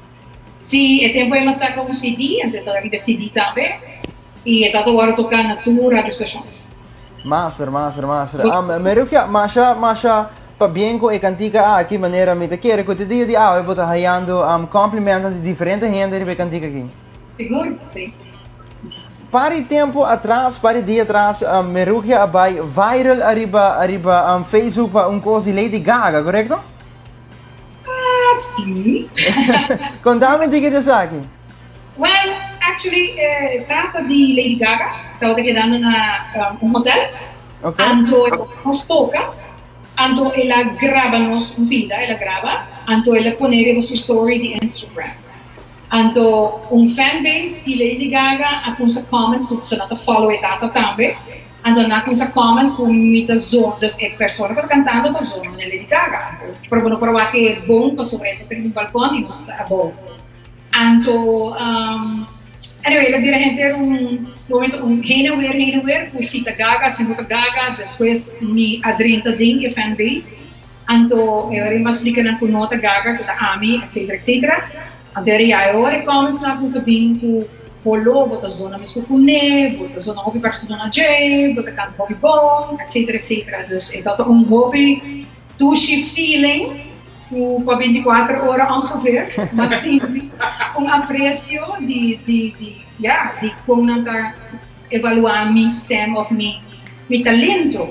Sí, e tempu ei mi a saka un CD, anto e ta riba e CD tambe, i e tabata wòrdu toká na tur radiostashon. Master, master, master. Um, Merukia, masha, masha pabien ku e kantika aki, manera mi ta kere ku te dia di awe bo ta hayando um, komplimentonan di diferente hende riba e kantika aki. Sigur, si. Par di tempu atras, par di dia atras, um, Merukia a bai viral ariba, ariba um, Facebook pa un kos di Lady Gaga, korekto? Ah, si. Konta mi tiki di esaki. Well, actually, e tata di Lady Gaga tabata kedando na un hotel. Ok. Anto el a nos toca, anto el a graba nos un pida, el a graba, anto el a pone riba su story di Instagram. Anto un fanbase di Lady Gaga a cuminsa comment cu nan ta follow e tata tambe, anto nan a cuminsa comment cu mi ta zona, dus e persona cu ta cantando ta zona manera Lady Gaga. Anto, pero bo no por wak e bon pasobra e ta riba un balcon y nos ta abou. Anto, um, anyway, el a bira henter un, bo mester un heen en weer, heen en weer, ku si ta Gaga, si no ta Gaga, despues mi a drenta den e fanbase, anto e ora mi a splika nan ku no ta Gaga, ku ta ami, etcetera, etcetera. Anto e ora ya, e ora e comments nan a kuminsa bin ku Polo, bo ta zona mesku kuné, bo ta zona hopi paresido na dje, bo ta kanta hopi bon, etcetera, etcetera. Dus e tabata un hopi dushi feeling. Ku pa bintikuater ora ongeveer m'a sinti un apresio di di di ya di kon nan ta evaluá mi stem òf mi mi talento.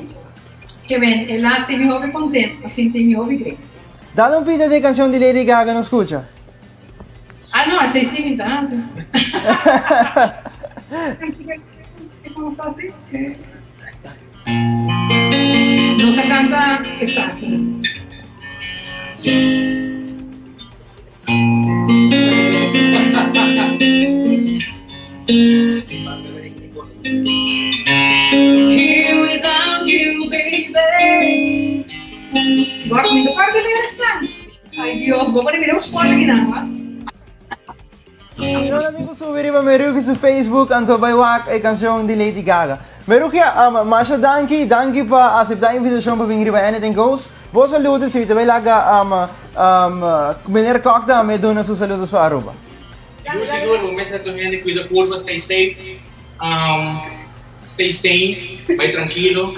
Ke men e la hasi mi hopi kontent, m'a sinti mi hopi great. Dal un pida di e kanshon di Lady Gaga nos skucha. Ah no, esei si mi ta hasi. Nos a canta esaki. Here without you, baby. Wak, mi ta parti lyrics nan. Ay Dios, bo pone mi den un spot aki nan, wak. No tin ku subi riba Meruki su Facebook anto bai wak e kanshon di Lady Gaga. Meruki, masha danki, danki pa aseptá e invitashon pa bin riba Anything Goes. Bo saludo si ta bai laga Meneer Kok tambe duna su saludos pa Aruba. Sigur sigur, bo mester tur hende cuida curva, stay safe, stay sane, bai trankilo,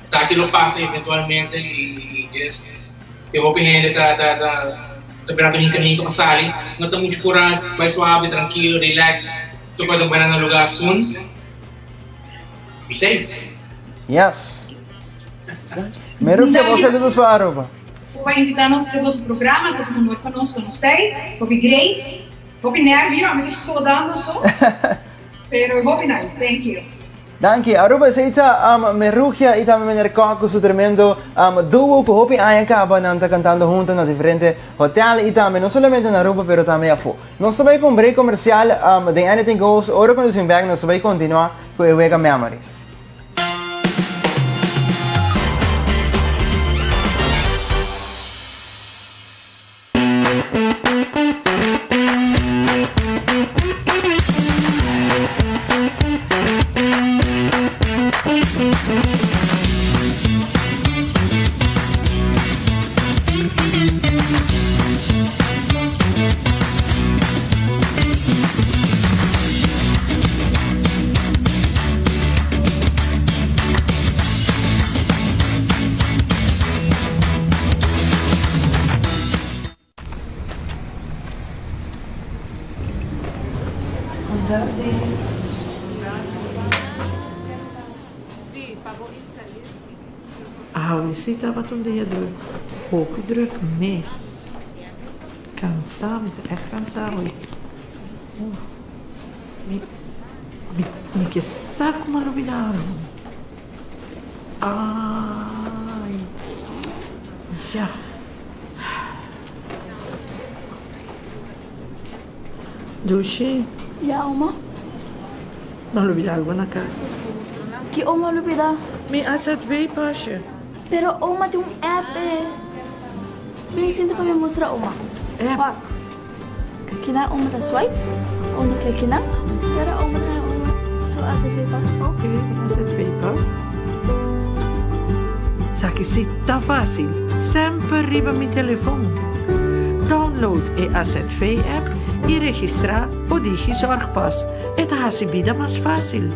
esaki lo pasa eventualmente y just E hopi hende ta ta ta ta bira hinka hinka pa sali. No ta muchu purá, bai suave, trankilo, relax. Tur kos ta buena na lugá soon. Be safe. Yes. Merupia, bo saludos pa Aruba. Bo a invita nos den boso programa, ta un honor pa nos pa nos tei. Hopi great, hopi nervio, ami ta sodando so. Pero hopi nice, thank you. Danki. Aruba esey ta Merugia y tambe Meneer Kok cu su tremendo duo cu hopi aña caba nan ta cantando hunto na diferente hotel y tambe no solamente na Aruba pero tambe afo. Nos ta bay cu un break comercial den Anything Goes ora cu nos bin bek nos ta bay continua cu e wega Memories. Awe si tabata un dia druk, hopi druk mes. Cansá, mi ta ègt cansá awe. Uf, mi, mi, mi ke sa kuma lo bida algu. Ai, ya. Dushi. Ya, oma. Mi a lubida algo na cas. Ki oma a lubida? Mi AZV pasje. Pero oma tin un app e. Bin sinta pa mi mustra oma. App? Wak. Kina oma ta swipe, oma klik kina, pero oma ta oma su AZV pas. Ok, AZV pas. Sa ki si ta fácil, semper riba mi telefon. Download e AZV app i registrá bo DigiZorgpas. E ta hasi bida mas fácil.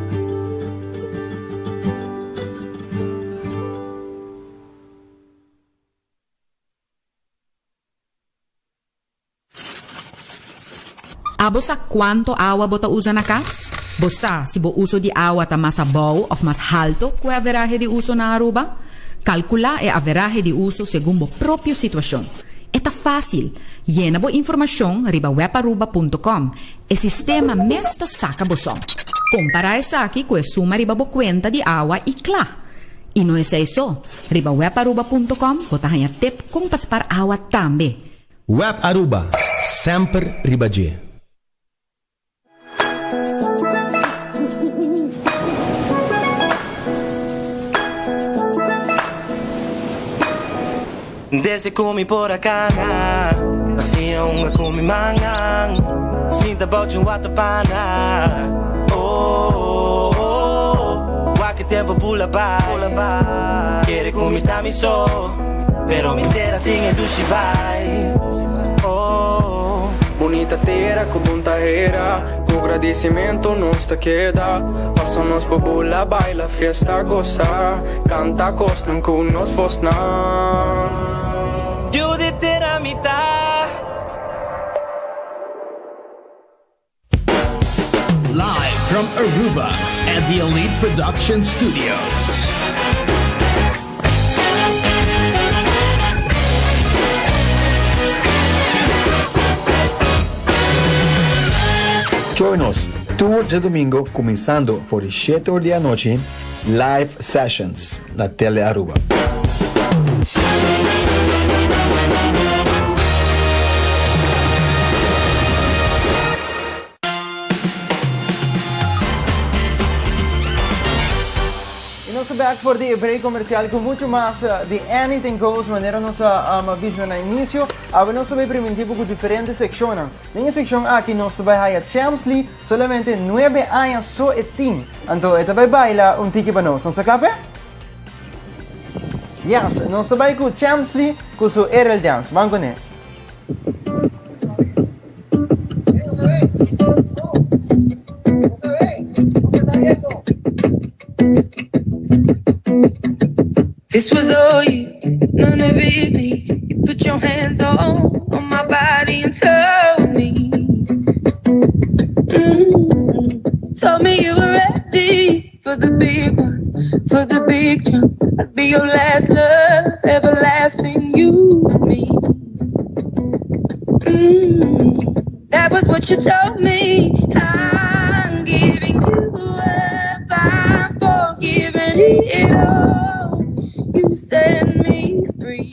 Abo sa cuanto awa bo ta usa na cas? Bo sa si bo uso di awa ta mas abou of mas halto cu e averahe di uso na Aruba? Calcula e averahe di uso segun bo propio situacion. E ta facil! Yena bo informacion riba webaruba punto com. E sistema mes ta saca bo som. Compara esaki cu e suma riba bo cuenta di awa y cla! Y no esey so, riba webaruba punto com bo ta haña tip con pa spar awa tambe. Web Aruba, semper riba dje. Desde cu mi por a cana. Asina hunga ku mi mannan Sinta bou dje un watapana Oh, oh, oh Wak e tempo bula bai Kere ku mi ta mi so Pero mi tera tin e dushi vibe Oh. Bunita tera ku bon ta hera Ku gradisimentu nos ta keda Paso nos por bula baila fiesta gosa Kanta kosnan ku nos vosnan. Yu di tera mi ta. Live from Aruba at the Elite Production Studios. Join nos tur djadomingo kuminsando for di shete or di anochi Live Sessions na Tele Aruba. Y nos ta back for di e break comercial cu mucho mas di Anything Goes manera nos a bisa na inicio. Awe nos ta bay priminti bo cu diferente seccionnan. Den e seccion aki nos ta bay haya Chamsley, solamente nuebe aña so e tin. Anto e ta bay baila un tiki pa nos. Nos ta cla p'e? Yes, nos ta bay cu Chamsley cu su aerial dance. Ban cune. This was all you, none of it me. You put your hands all on my body and told me. Mm, told me you were ready for the big one, for the big jump. I'd be your last love, everlasting you and me. Mm, that was what you told me. I'm giving you up, I'm forgiving it all. You set me free.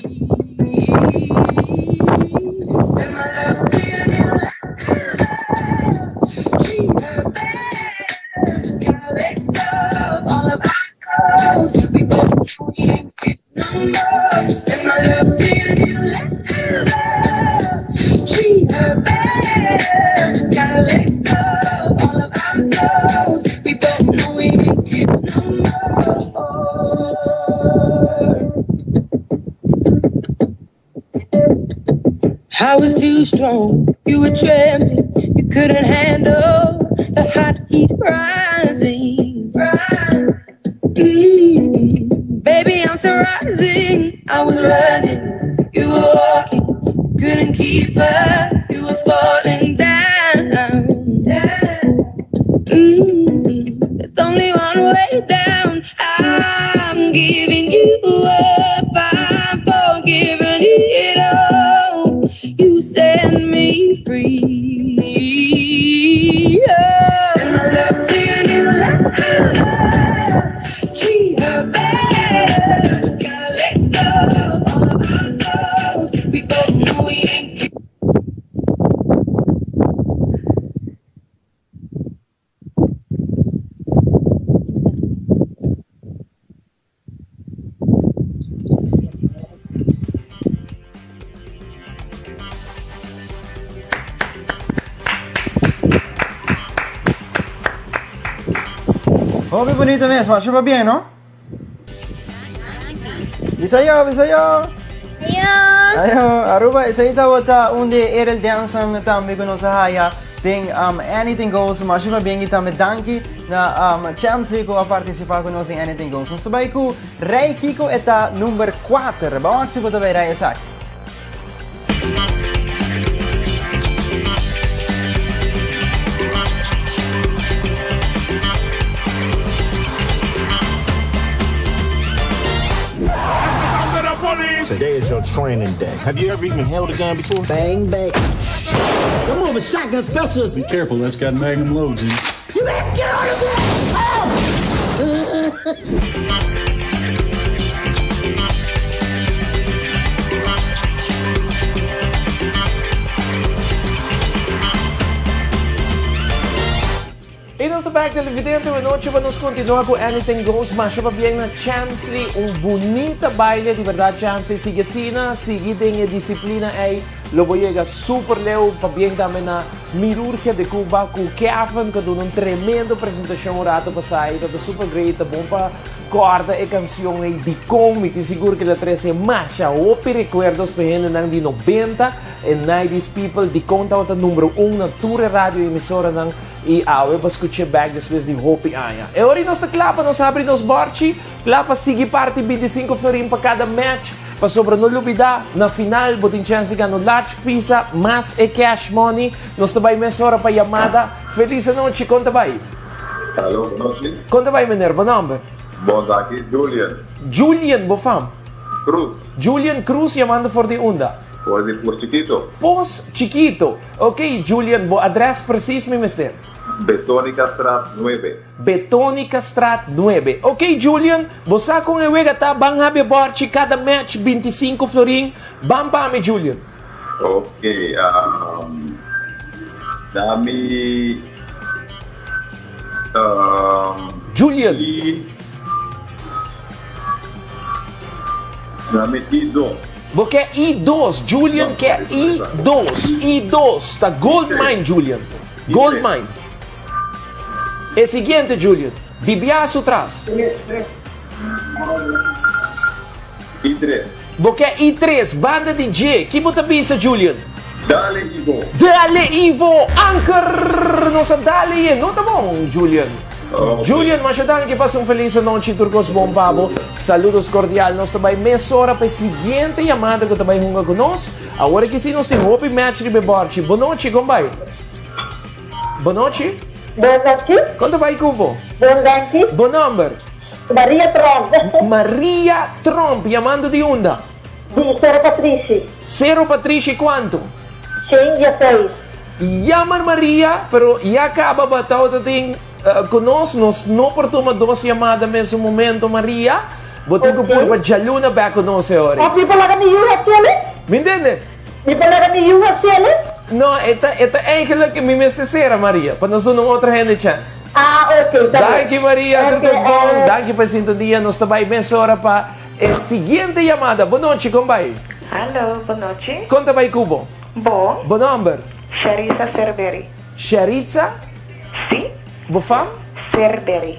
Send my love to your new love. Treat her better. Gotta let go of all of our goals. We both know we ain't kids no more. Send my love to your new love. Treat her better. Gotta let go of all of our goals. We both know we ain't kids no more. I was too strong, you were trembling, you couldn't handle the hot heat rising. Mm, baby, I'm so rising. I was running, you were walking, you couldn't keep up, you were falling down. Mm, there's only one way down. I'm giving you up, I'm forgiving it all. You set me free. Oh. And my love to your new love. Treat her better. Gotta let go of all of our goals. We both know we ain't. Hopi bonito mes, masha pabien, no? Bisa yo, bisa yo. Ayo. Ayo, Aruba, esei tabata un di e aerial dancenan tambe ku nos a haya den um, Anything Goes. Masha pabien i tambe danki na um, Chamsley ku a partisipá ku nos den Anything Goes. Nos ta bai ku Rei Kiko e ta number kuater. Ban wak si bo ta bai rei esaki. Today is your training day. Have you ever even held a gun before? Bang, bang. I'm more of a shotgun specialist. Be careful, that's got magnum loads in it. You better get out of there! Oh! Y nos ta back televidente awe nochi pa nos continua cu Anything Goes masha pabien na Chamsley un bunita baile di berdad Chamsley sigui asina sigui den e disciplina ey. Lo bo yega super leu. Pabien tambe na Mirurgia de Cuba ku Kevin ku a duna un tremendo presentashon un rato pasá. E tabata super great. Ta bon pa kòrda e kansion ei dikon. Mi tin sigur ku el a trese masha hopi rekuerdos pa e hendenan di nobenta e nineties people. Dikon tabata number un na tur e radio emisoranan i awe bo a skuch'é bèk despues di hopi aña. E ora ei nos ta kla pa nos habri nos bòrchi. Kla pa sigui parti bintisinko florin pa kada match, pasobra no lubida, na final bo tin chèns di gana un large pizza mas e cash money. Nos ta bai mesora pa yamada. Felis anochi, kon ta bai? Alo, bon nochi. Kon ta bai meneer, bo nòmber? Bon daki, Julian. Julian, bo fam? Cruz. Julian Cruz yamando for di unda? For di Pos Chikito. Pos Chikito. Ok, Julian, bo adrès presis mi mester. Betonica Straat nuebe. Betonica Straat nuebe. Ok Julian, bo sa con e wega ta, ban habia borchi cada match 25 florin, ban pa mi Julian. Ok, um, dami um, Julian. I, dami I dos. Bo ke I dos, Julian ke I dos, I dos, ta gold mine Julian, gold mine. E siguiente, Julian. Di bia su tras. I tres. Bo ke I tres, banda di dje. Ki bo ta bisa, Julian? Dale, Ivo. Dale, Ivo! Anker! Nos a dale ye. No ta bon, Julian. Julian, masha danki. Pasa un felis anochi. Tur kos bon pa bo. Saludos cordial. Nos ta bai mesora pa e siguiente yamada ku ta bai hunga ku nos. Awor aki si nos tin hopi match riba e bòrchi. Bonochi, kon bai? Bonochi. Bonochi. Kon ta bai ku bo? Bon danki. Bo nomber? Maria Tromp. Maria Tromp, yamando di unda? Di Sero Patrishi. Sero Patrishi kuantu? Shen dieseis. Jammer Maria, pero ya kaba bo tabata tin ku nos, nos no por tuma dos yamada mesun momento Maria, bo tin ku purba djaluna bek ku nos e ora ei. Of mi por laga mi yu haciele? Mi ntende? Mi por laga mi yu haciele? No, e ta e ta eigenlijk mi mester sera Maria, pa nos duna un otro hende chance. Ah, ok, ta bien. Danki Maria, tur Ok, kos bon. eh. Danki pa e sintonia. Nos ta bai mesora pa e siguiente yamada. Bon nochi, kon bai? Hallo, bon nochi. Kon ta bai ku bo? Bon. Bo nomber? Sharisa Serbery. Sharitza? Si. Bo fam? Serbery.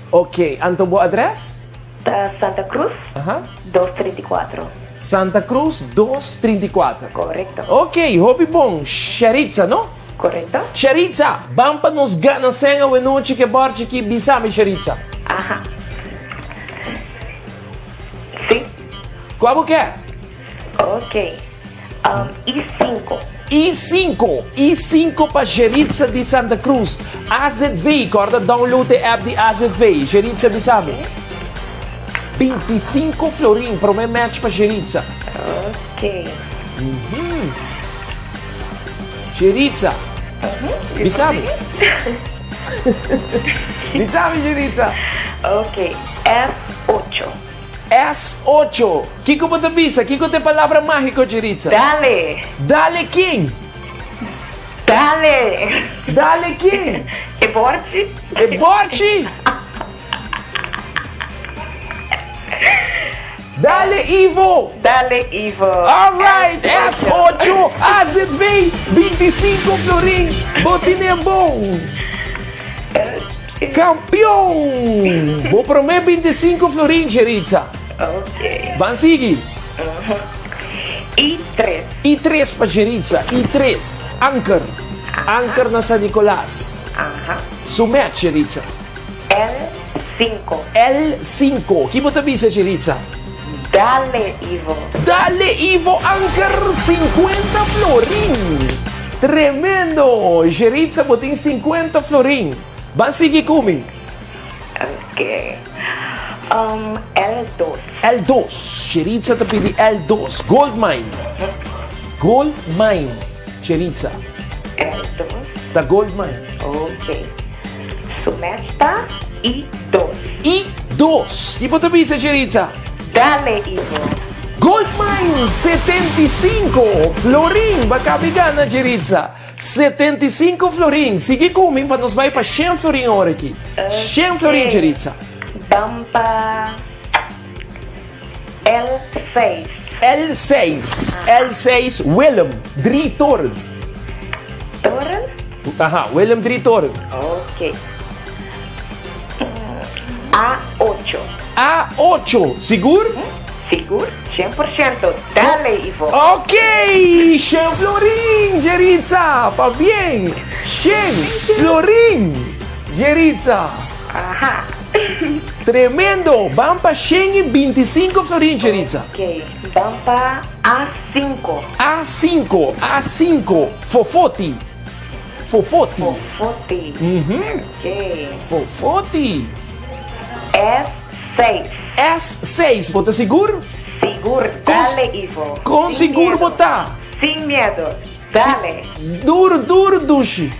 Ok, anto bo adres? Ta Santa Cruz, Aha. dos 34. Santa Cruz, dos 34. Correcto. Ok, hopi bon. Sharitza, no? Correcto. Sharitza, ban pa nos gana sèn awenochi ke bòrchi ki bisa mi, Sharitza. Aha. Si. Kua bo ke? Ok. Um, I sinku. I sinku. I sinku pa Sheritza di Santa Cruz. AZV, kòrda download e app di AZV. Sheritza bisa mi. 25 florin, promé match pa Sheritza. Ok. Mhm. Sheritza. Bisa mi. Bisa mi, Sheritza. Ok, S ocho. S ocho. Kiko bo ta bisa? Kiko ta e palabra mágiko, Jeritza? Dale! Dale ken? Dale! Dale ken? E bòrchi. E bòrchi? Dale Ivo! Dale Ivo! All right, S8 AZV 25 florin, bo tine bon! Kampion! Bo promé 25 florin, Jeritza. Ok. Ban sigui. I tres. I tres pa Jeritza. I tres. Anker. Anker na San Nicolas. Aha. Su match, Jeritza. L sinku. L sinku. Ki bo ta bisa, Jeritza? Dale, Ivo. Dale, Ivo. Anker 50 florin. Tremendo! Jeritza, bo tin 50 florin. Ban sigui ku mi. Ok. Um, L dos. L dos. Jeritza ta pidi L dos. Gold mine. Gold mine. Jeritza. L dos. Ta gold mine. Ok. Su match ta I dos. I dos. Ki bo ta bisa, Jeritza? Dale, Ivo. Gold mine 75 florin. Bo a kabi gana, Jeritza. 75 florin. Sigui ku mi pa nos bai pa shen florin awor aki. Shen florin, Jeritza. Ban pa L seis. L6, L6 Willem Drie Toren. Toren? Aha, Willem Drie Toren. Ok. A8. A8, sigur? Sigur, 100%. Dale, Ivo. Ok, Shen Florin, Jeritza, pabien. Shen Florin, Jeritza. Aha. Tremendo! Ban pa 125 florin, Jeritza. Ok, ban pa A5. A5, A5, Fofoti. Fofoti. Fofoti. Mhm. Ok. Fofoti. S6. S6, bo ta sigur? Sigur, dale Ivo. Kon Sin sigur miedo. bo ta? Sin miedo, dale. Duro, duro, dushi.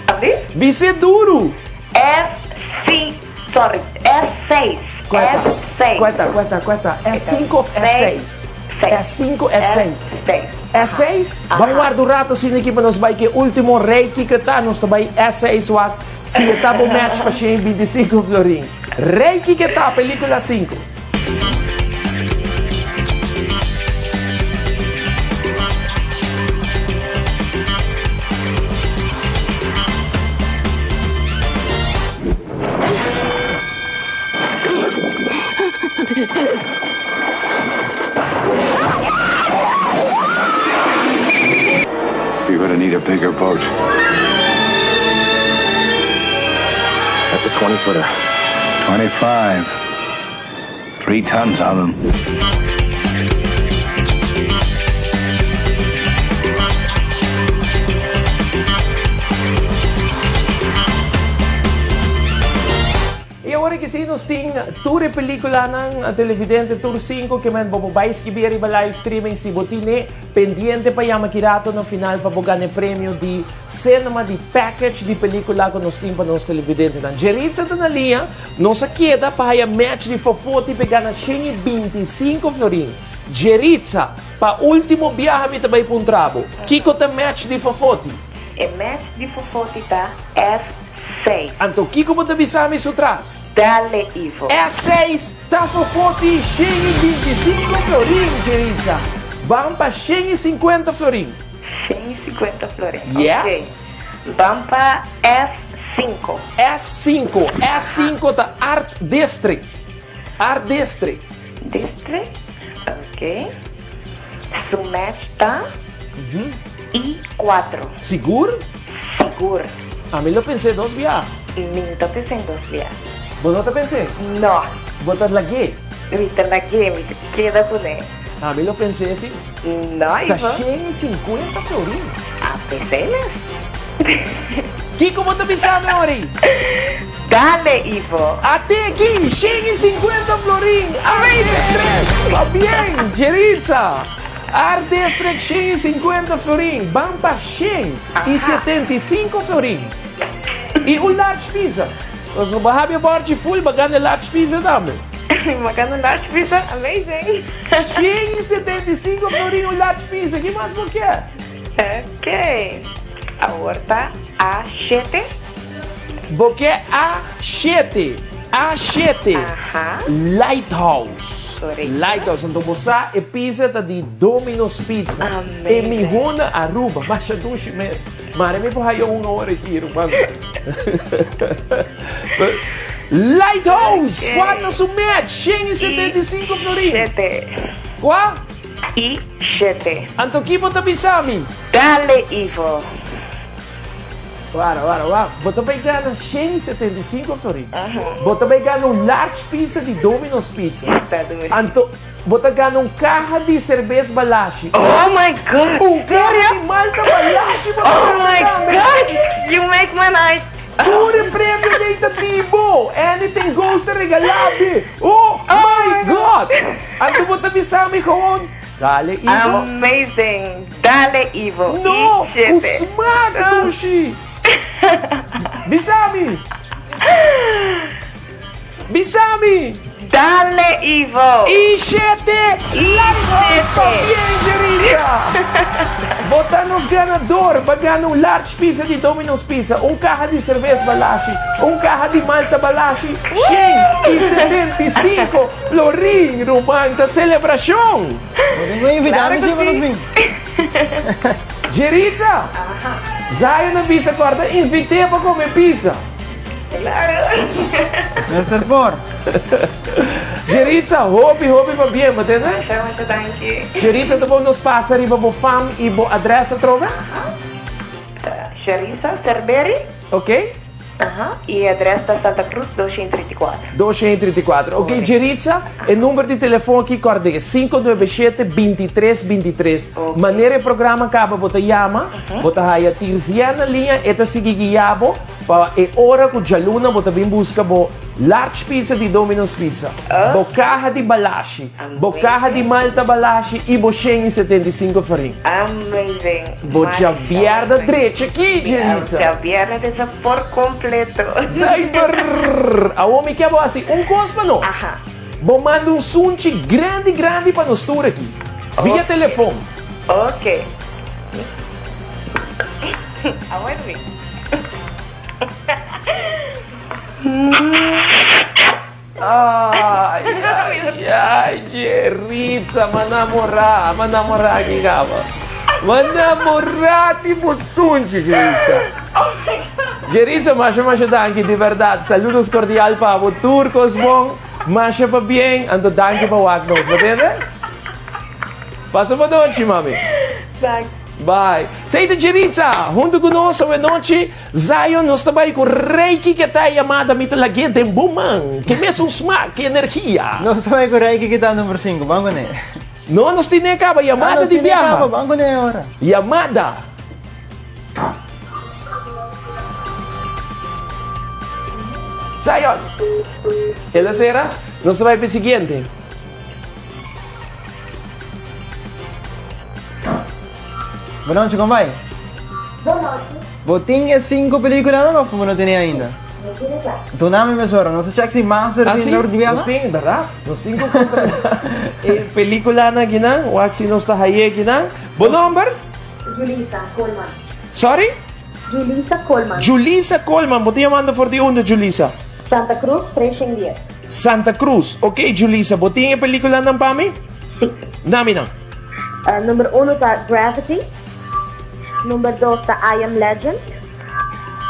Abi? Bis'é duro. S5, sorry, S6. Kueta, S6. kueta, kueta, kueta. S5 of S6? S5, S6. S6? Ban warda un rato asina aki pa nos bai ku e ultimo reiki ku ta. Nos ta bai S6 wak si e ta bo match pa 125 florin. Reiki ku ta, pelikula 5. You're gonna need a bigger boat. That's a 20 footer. 25. 3 tons on them. Y awor ki si nos tin tur e peliculanan televidente tur 5 ke men bo por bay skibi ariba live streaming si bo tine pendiente pa yama ki rato na final pa bo gana e premio di cinema di package di pelicula ku nos tin pa nos televidentenan. Jeritza ta na liña. Nos a keda pa haya match di Fofoti p'e gana 125 florin. Jeritza, pa ultimo biaha mi ta bai puntra bo, kiko ta match di Fofoti? E match di Fofoti ta S6. Anto kiko bo ta bisa mi su tras? Dale Ivo. S6 ta Fofoti 125 florin, Jeritza. Ban pa 150 florin. 150 florin, Yes. ok. Ban pa S5. S5, S5 ta Art District. Art District. District, ok. Su match ta I4. Sigur? Sigur. Ami lo pens'é dos bia. Mi no ta pens'é dos bia. Bo no ta pens'é? No. Bo ta lag'é? Mi ta lag'é, mi ta keda kuné. Ami lo pens'é si. No, Ta Ivo. 150 florin. A pens'é mes. Kiko bo ta bisa mi ori? Dale, Ivo. Ate aki, 150 florin. Amazing! Pabien, Jeritza. Art District 150 florin. Ban pa 175 florin. I un large pizza. Nos lo baha mi borchi full, ba gana large pizza tambe. M'a gana large pizza, amazing! 175 florin un large pizza, ki mas bo kier? Ok, awor ta A shete. Bo ke A shete, A shete, Lighthouse. Lighthouse, anto bo sa e pizza ta di Domino's Pizza. E miho na Aruba, masha dushi mes. Mare mi por haya un ora aki ruman. Lighthouse! Ok. Kua ta su match? 175 florin. Shete. Kua? I shete. Anto ki bo ta bisa mi? Dale Ivo. Wara, wara, wara. Bo ta bai gana 175 florin. Bo ta bai gana un large pizza di Domino's Pizza. Anto Bo ta gana un kaha di serbes Balashi. Oh my God! Un kaha di malta Balashi bo ta Oh gana my tambe. God! You make my night! Tur e premio dei ta di bo! Anything goes ta regalá bi! Oh my God! Anto bo ta bisa mi gewoon, Dale Ivo. Amazing! Dale Ivo! No! I Ku shete. smak dushi! Bisa mi! Bisa mi! Dale Ivo! Y shete largo! Pabien Jerita! Bo ta nos ganador! Bo a gana un large pizza di Domino's Pizza, un caha di cervez Balashi, un caha di Malta Balashi, 175 florin! Ruman, ta celebracion! Bo tin cu invita mi si pa nos bin. Jeritza! Zion a bisa corda invit'é pa come pizza. Mester por. Jeritza, hopi hopi pabien, bo tende? Masha masha danki. Jeritza, ta por nos pasa riba bo fam y bo adres atrobe? Jeritza Cerberi. Ok. Aha, y e adres ta Santa Cruz 234. 234, ok. Jeritza, e number di telefon aki kòrd'é, 597 23 23. Manera e programa kaba bo ta yama, bo ta haya Tirziè na liña, e ta sigui guia bo pa e ora ku djaluna bo ta bin buska bo large pizza di Domino's Pizza, bo kaha di balashi, bo kaha di malta balashi i bo 175 farin. Amazing. Bo djabièrda drecha aki, Jeritza. Djabièrda drecha por completo. Zuiver! Awor mi ke bo hasi un kos pa nos. Bo manda un sunchi grandi grandi pa nos tur aki. Via telefon. Ok. Awor mi. Ay, ay, ay, Jeritza, m'a namorá, m'a namorá aki kaba. M'a namorá di bo sunchi, Jeritza. Jeritza, masha, masha danki, di bèrdat. Saludos kordial pa bo tur, kos bon, masha pabien, anto danki pa wak nos, bo tende? Pasa bo nochi, mami. Danki. Bye. Sei ta Jeritza, huntu ku nos awe nochi. Zion, nos ta bai ku Reiki ke ta e yamada mi ta lag'é den bo man, ke mesun smak, ke energia. Nos ta bai ku Reiki ke ta number sinku, ban kuné. No, nos tine kaba, yamada di biaha. Ah, nos tine kaba, ban kuné ora. Yamada. Zion, el a sera, nos ta bai pa e siguiente. Bonochi, kon bai? Bonochi. Bo tin e sinku pelíkulanan òf bo no tene ainda? No tene kla. Duna mi mesora, nos a check si Master Ah, tin sí, dor di biaha. nos tin, bèrdat? Nos tin ku kontrolá e pelíkulanan akinan, wak si nos ta haye akinan. Bo nòmber? Julisa Coleman. Sorry? Julisa Coleman. Julisa Coleman, bo ta yamando for di unda, Julisa? Santa Cruz, 310. Santa Cruz. Ok, Julisa, bo tin e pelíkulanan pa mi? Sí. Nami nan. Number uno ta Gravity. Number dos ta I Am Legend.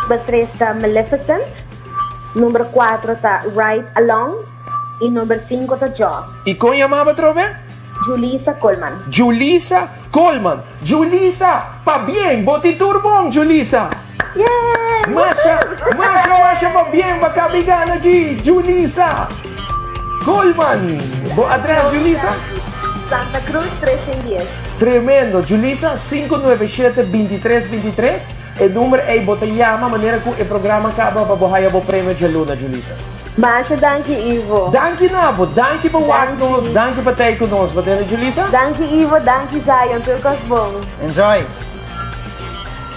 Number tres ta Maleficent. Number cuatro ta Ride Along. Y number cinco ta Jaws. Y con yamaba atrobe? Julisa Coleman. Julisa Coleman. Julisa, pabien! Bo tin tur bon, Julisa! Yeah! Masha, masha, masha pabien pa kabi gana aki, Julisa Coleman. Bo adres, Julisa? Santa Cruz 310. Tremendo. Julisa, 597 23 23. E number ei bo ta yama manera ku e programa kaba pa bo haya bo premio djaluna, Julisa. Masha danki Ivo. Danki na bo, danki pa wak nos, danki pa tei ku nos. Bo tende Julisa? Danki Ivo, danki Zion, tur kos bon. Enjoy!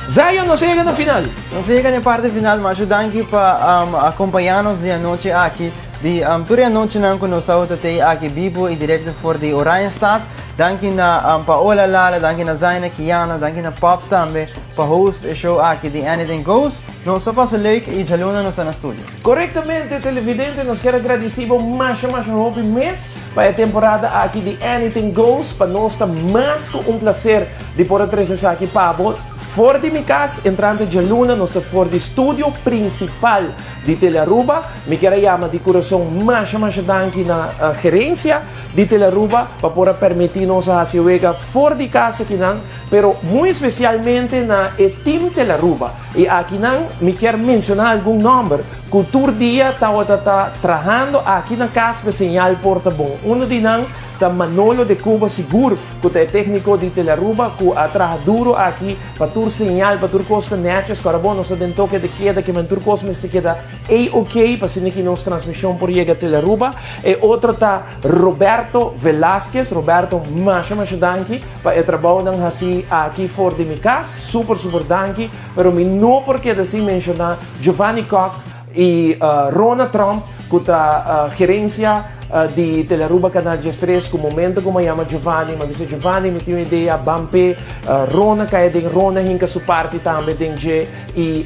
Zion, nos a yega na final. Nos a yega na e parti final, masha danki pa akompañá nos di anochi aki, di tur e anochinan ku nos tabata tei aki bibo i direkto for di Oranjestad. Danki na Paola Lala, danki na Zaina Kiana, danki na Pops tambe pa host e show aki di Anything Goes. Nos a pasa leuk i djaluna nos ta na studio. Korektamente televidente, nos kier a gradisí bo masha masha hopi mes pa e temporada aki di Anything Goes. Pa nos ta mas ku un plaser di por a trese esaki pa bo for di mi kas. Entrante djaluna nos ta for di studio prinsipal di Telearuba. Mi kier a yama di kurason masha masha danki na gerensia di Telearuba pa por a permití nos a hasi e wega for di kas akinan, pero muy espesialmente na e team Telearuba. I akinan mi kier menshoná algun nòmber ku tur dia tawata ta trahando aki na kas pa e señal por ta bon. Unu di nan ta Manolo de Cuba sigur ku ta e tékniko di Telearuba ku a traha duro aki pa tur señal, pa tur kos ta nètjes. Ku ora bon nos ta den toke de keda ke men tur kos mester keda A-ok pa asina ki nos transmishon por yega Telearuba. E otro ta Roberto Velasquez. Roberto masha masha danki pa e trabounan hasi aki for di mi kas. Super super danki. Pero mi no por keda sin menshoná Giovanni Kock i Rona Tromp. ku ta gerensia di Telearuba Canal 13 ku momento ku mi a yama Giovanni mi a bisa Giovanni mi tin un idea ban p'e Rona kai aden Rona hinka su parti tambe den dje i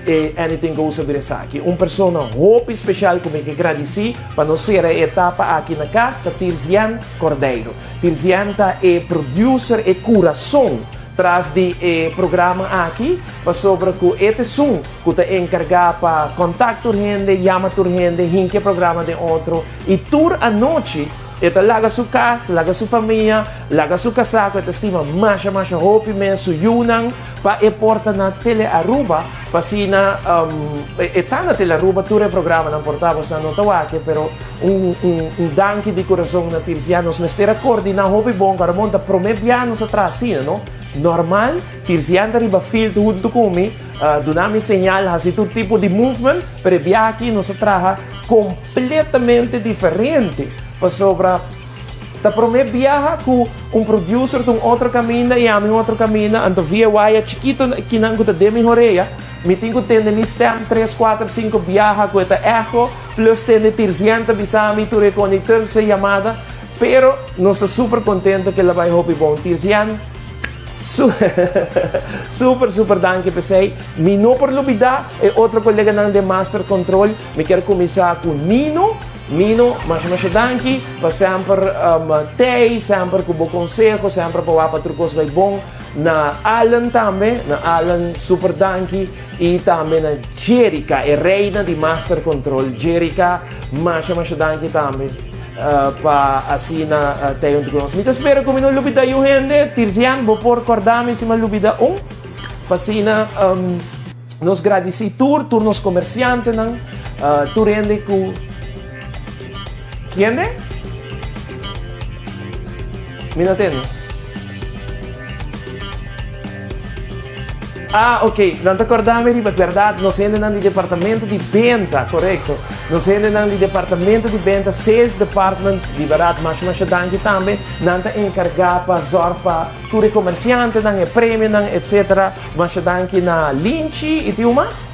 e Anything Goes a bira esaki. Un persona hopi speshal ku mi ke gradisí pa nos sera e etapa aki na kas ta Tirzian Cordeiro. Tirzian ta e producer e kurason tras di e programa aki pasobra ku e ta esun ku ta enkargá pa kontak tur hende, yama tur hende, hinka e programa den otro i tur anochi e ta laga su kas, laga su famia, laga su kasá ku e ta stima masha masha hopi mes, su yunan pa e por ta na Telearuba pa asina e ta na Telearuba tur e programanan por ta, boso no ta wak pero un un danki di kurason na Tirzian, nos mester a kordiná hopi bon ku Ramon ta promé bia nos a traha asina no, normal Tirzian ta riba field huntu ku mi. Duna mi señal, hasi tur tipo di movement, pero e biaha aki nos a traha completamente diferente, pasobra ta prome biaha cu un producer ta un otro caminda y ami un otro caminda, anto via waya chikito kinan cu ta den mi horea, mi tin cu tende mi stem tres, cuater, cinco biaha cu e ta echo, plus tende Tirzian ta bisa mi tur e conector su yamada, pero nos ta super contento cu el a bay hopi bon. Tirzian. Super super danki p'esei. Mi no por lubida e otro koleganan den Master Control. Mi kier kuminsá ku Nino. Nino, masha masha danki pa semper tei, semper ku bo konseho, semper pa wak pa tur kos bai bon. Na Allen tambe, na Allen super danki. I tambe na Jerica, e reina di Master Control. Jerica, masha masha danki tambe. Pa asina ta huntu ku nos. Mi ta spera ku mi no lubida yu hende. Tirzian, bo por kòrda mi si mi a lubida un? Pa asina nos gradisí tur, tur nos komersiantenan, tur hende ku. Kende? Mi no tende. Ah, ok. Nan ta kòrda mi riba bèrdat, nos hendenan di departamento di benta, korekto. Nos hendenan di departamento di benta, sales department, di bèrdat masha masha danki tambe. Nan ta enkargá pa zòrg pa tur e komersiantenan, e premionan, etsetera. Masha danki na Linchi i tin un mas?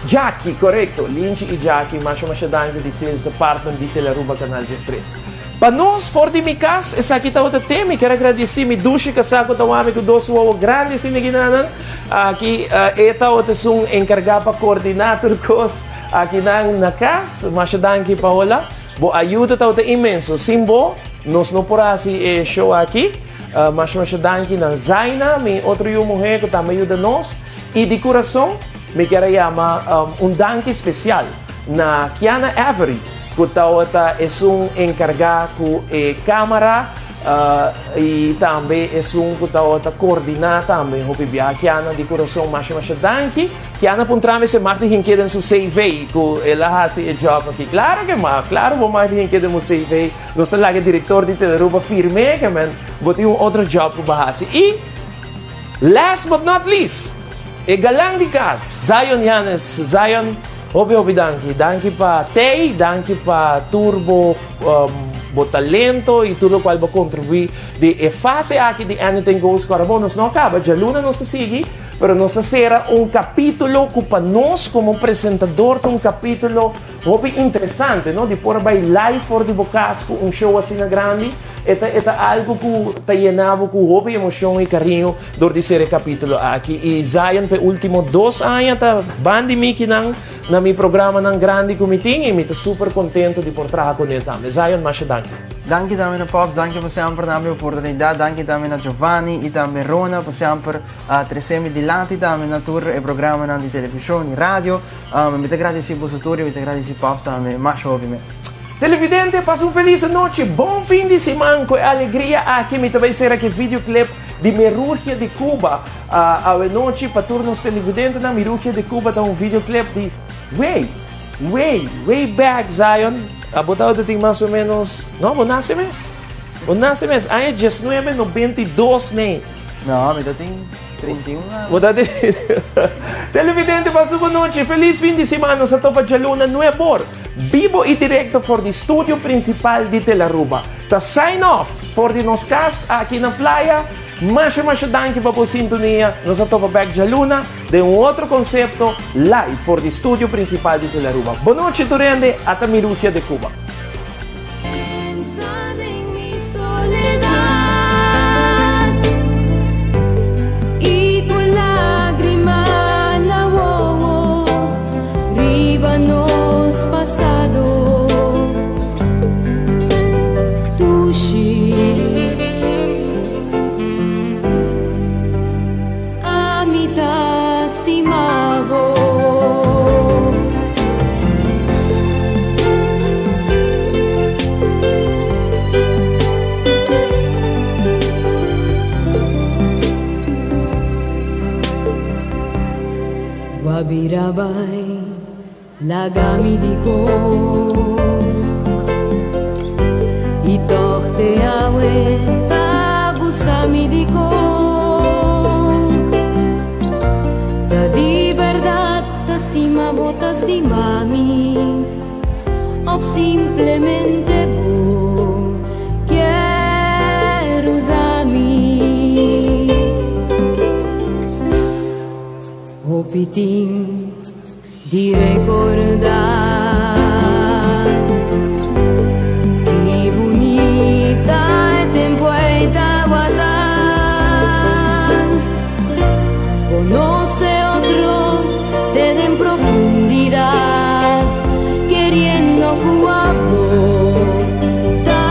Jackie, korekto. Linchi i Jackie, masha masha danki di sales department di Telearuba Canal 13. Pa nos, for di mi kas, esaki tabata te. Mi kier a gradisí mi dushi kasá ku ta wami ku dos wowo grandi asina ginanan. Aki e tabata esun enkargá pa koordiná tur kos akinan na kas. Masha danki, Paola. Bo ayuda tabata inmenso. Sin bo, nos no por a hasi e show aki. Masha masha danki na Zaina, mi otro yu muhé ku tambe a yuda nos. I di kurason, mi kier a yama un danki spesial na Kiana Avery. Ku tawata esun enkargá ku e kámara i tambe esun ku tawata koordiná tambe hopi biaha. Kiana di kurason masha masha danki. Kiana puntra mi si e mag di hink'é den su CV ku el a hasi e jòb aki. Klaro ke mag, klaro bo mag di hink'é den bo CV. Nos ta laga e direktor di Telearuba firm'é ke men bo tin un otro jòb ku bo hasi. I last but not least, e galan di kas, Zion Yanes. Zion. Hopi hopi danki. Danki pa tei, danki pa tur bo bo talento y tur locual bo contribui di e fase aki di Anything Goes cu Arabon. Nos no a caba, djaluna nos ta sigui, pero nos ta cera un capitulo cu pa nos como presentador ta un capitulo hopi interesante, no? Di por a bay live for di bo cas cu un show asina grandi, e ta e ta algo cu ta yena bo cu hopi emocion y cariño. Dor di ser e capítulo aki y Zion p'e ultimo dos aña ta ban di mikinan na mi programanan grandi cu mi tin y mi ta super contento di por traha cu ne tambe. Zion, masha danki. Danki tambe na Pops, danki pa semper na mi oportunidad, danki tambe na Giovanni y tambe Rona pa semper a trece mi dilanti tambe na tur e programanan di television y radio. Mi ta gradici boso tur y mi ta gradici Pops tambe masha hopi mes. Televidente, pasa un feliz anochi, bon fin di siman, cu e alegria aki mi ta bay cera cu e videoclip Di Merurgia di Cuba Awenochi pa tur nos televidentenan Mirugia di Cuba ta un videoclip di way, way, way back Zion abo tabata tin mas o menos no bo nase mes bo nase mes aña diesnuebe nobenta i dos nei. No mi ta tin 31 aña. Bo ta tin Televidente pasa un bon nochi feliz fin di siman nos a topa djaluna nuebor bibo i directo for di studio principal di Telaruba. Ta sign off for di nos cas aki na playa. Masha masha danki pa bo sintonia. Nos a topa bek djaluna den un otro konsepto live for di studio prinsipal di Telearuba. Bonochi tur hende, ata Mirugia de Cuba. Wabirabay lagami di ko I toch te awe ta busca mi di ko Ta di verdad ta stima bo ta stima mi Of simplemente bo kier usa mi Hopi tin di recorda Ki bunita e tempo ei tabata Conoce otro te den profundidad Queriendo cu abo ta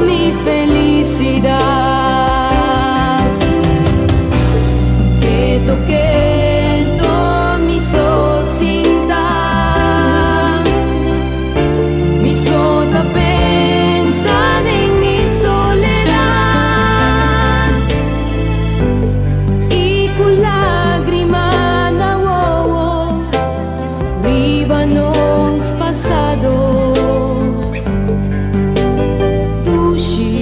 mi felicidad Keto keto mi so sinta Mi so ta pensa den mi soledad I cu lagrima na wowo riba nos pasado dushi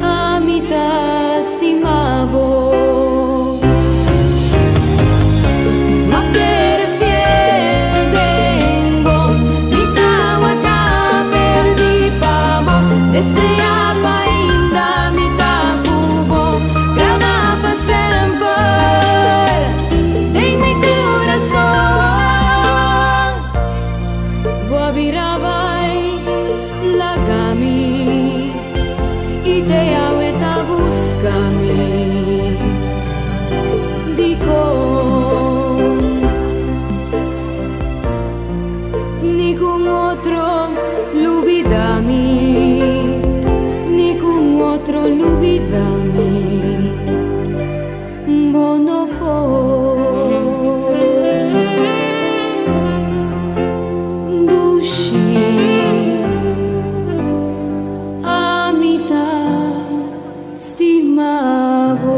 Ami ta stima bo M'a kere fiel den bo Mi tawata perdi pa bo Desea pa ainda mi ta cu bo Graba pa semper den mi curason Bo a bira bay laga mi I te awe ta busca mi Dicon Ni cu otro lubida mi Ni cu otro lubida mi Bo no por Dushi Ami ta stima bo.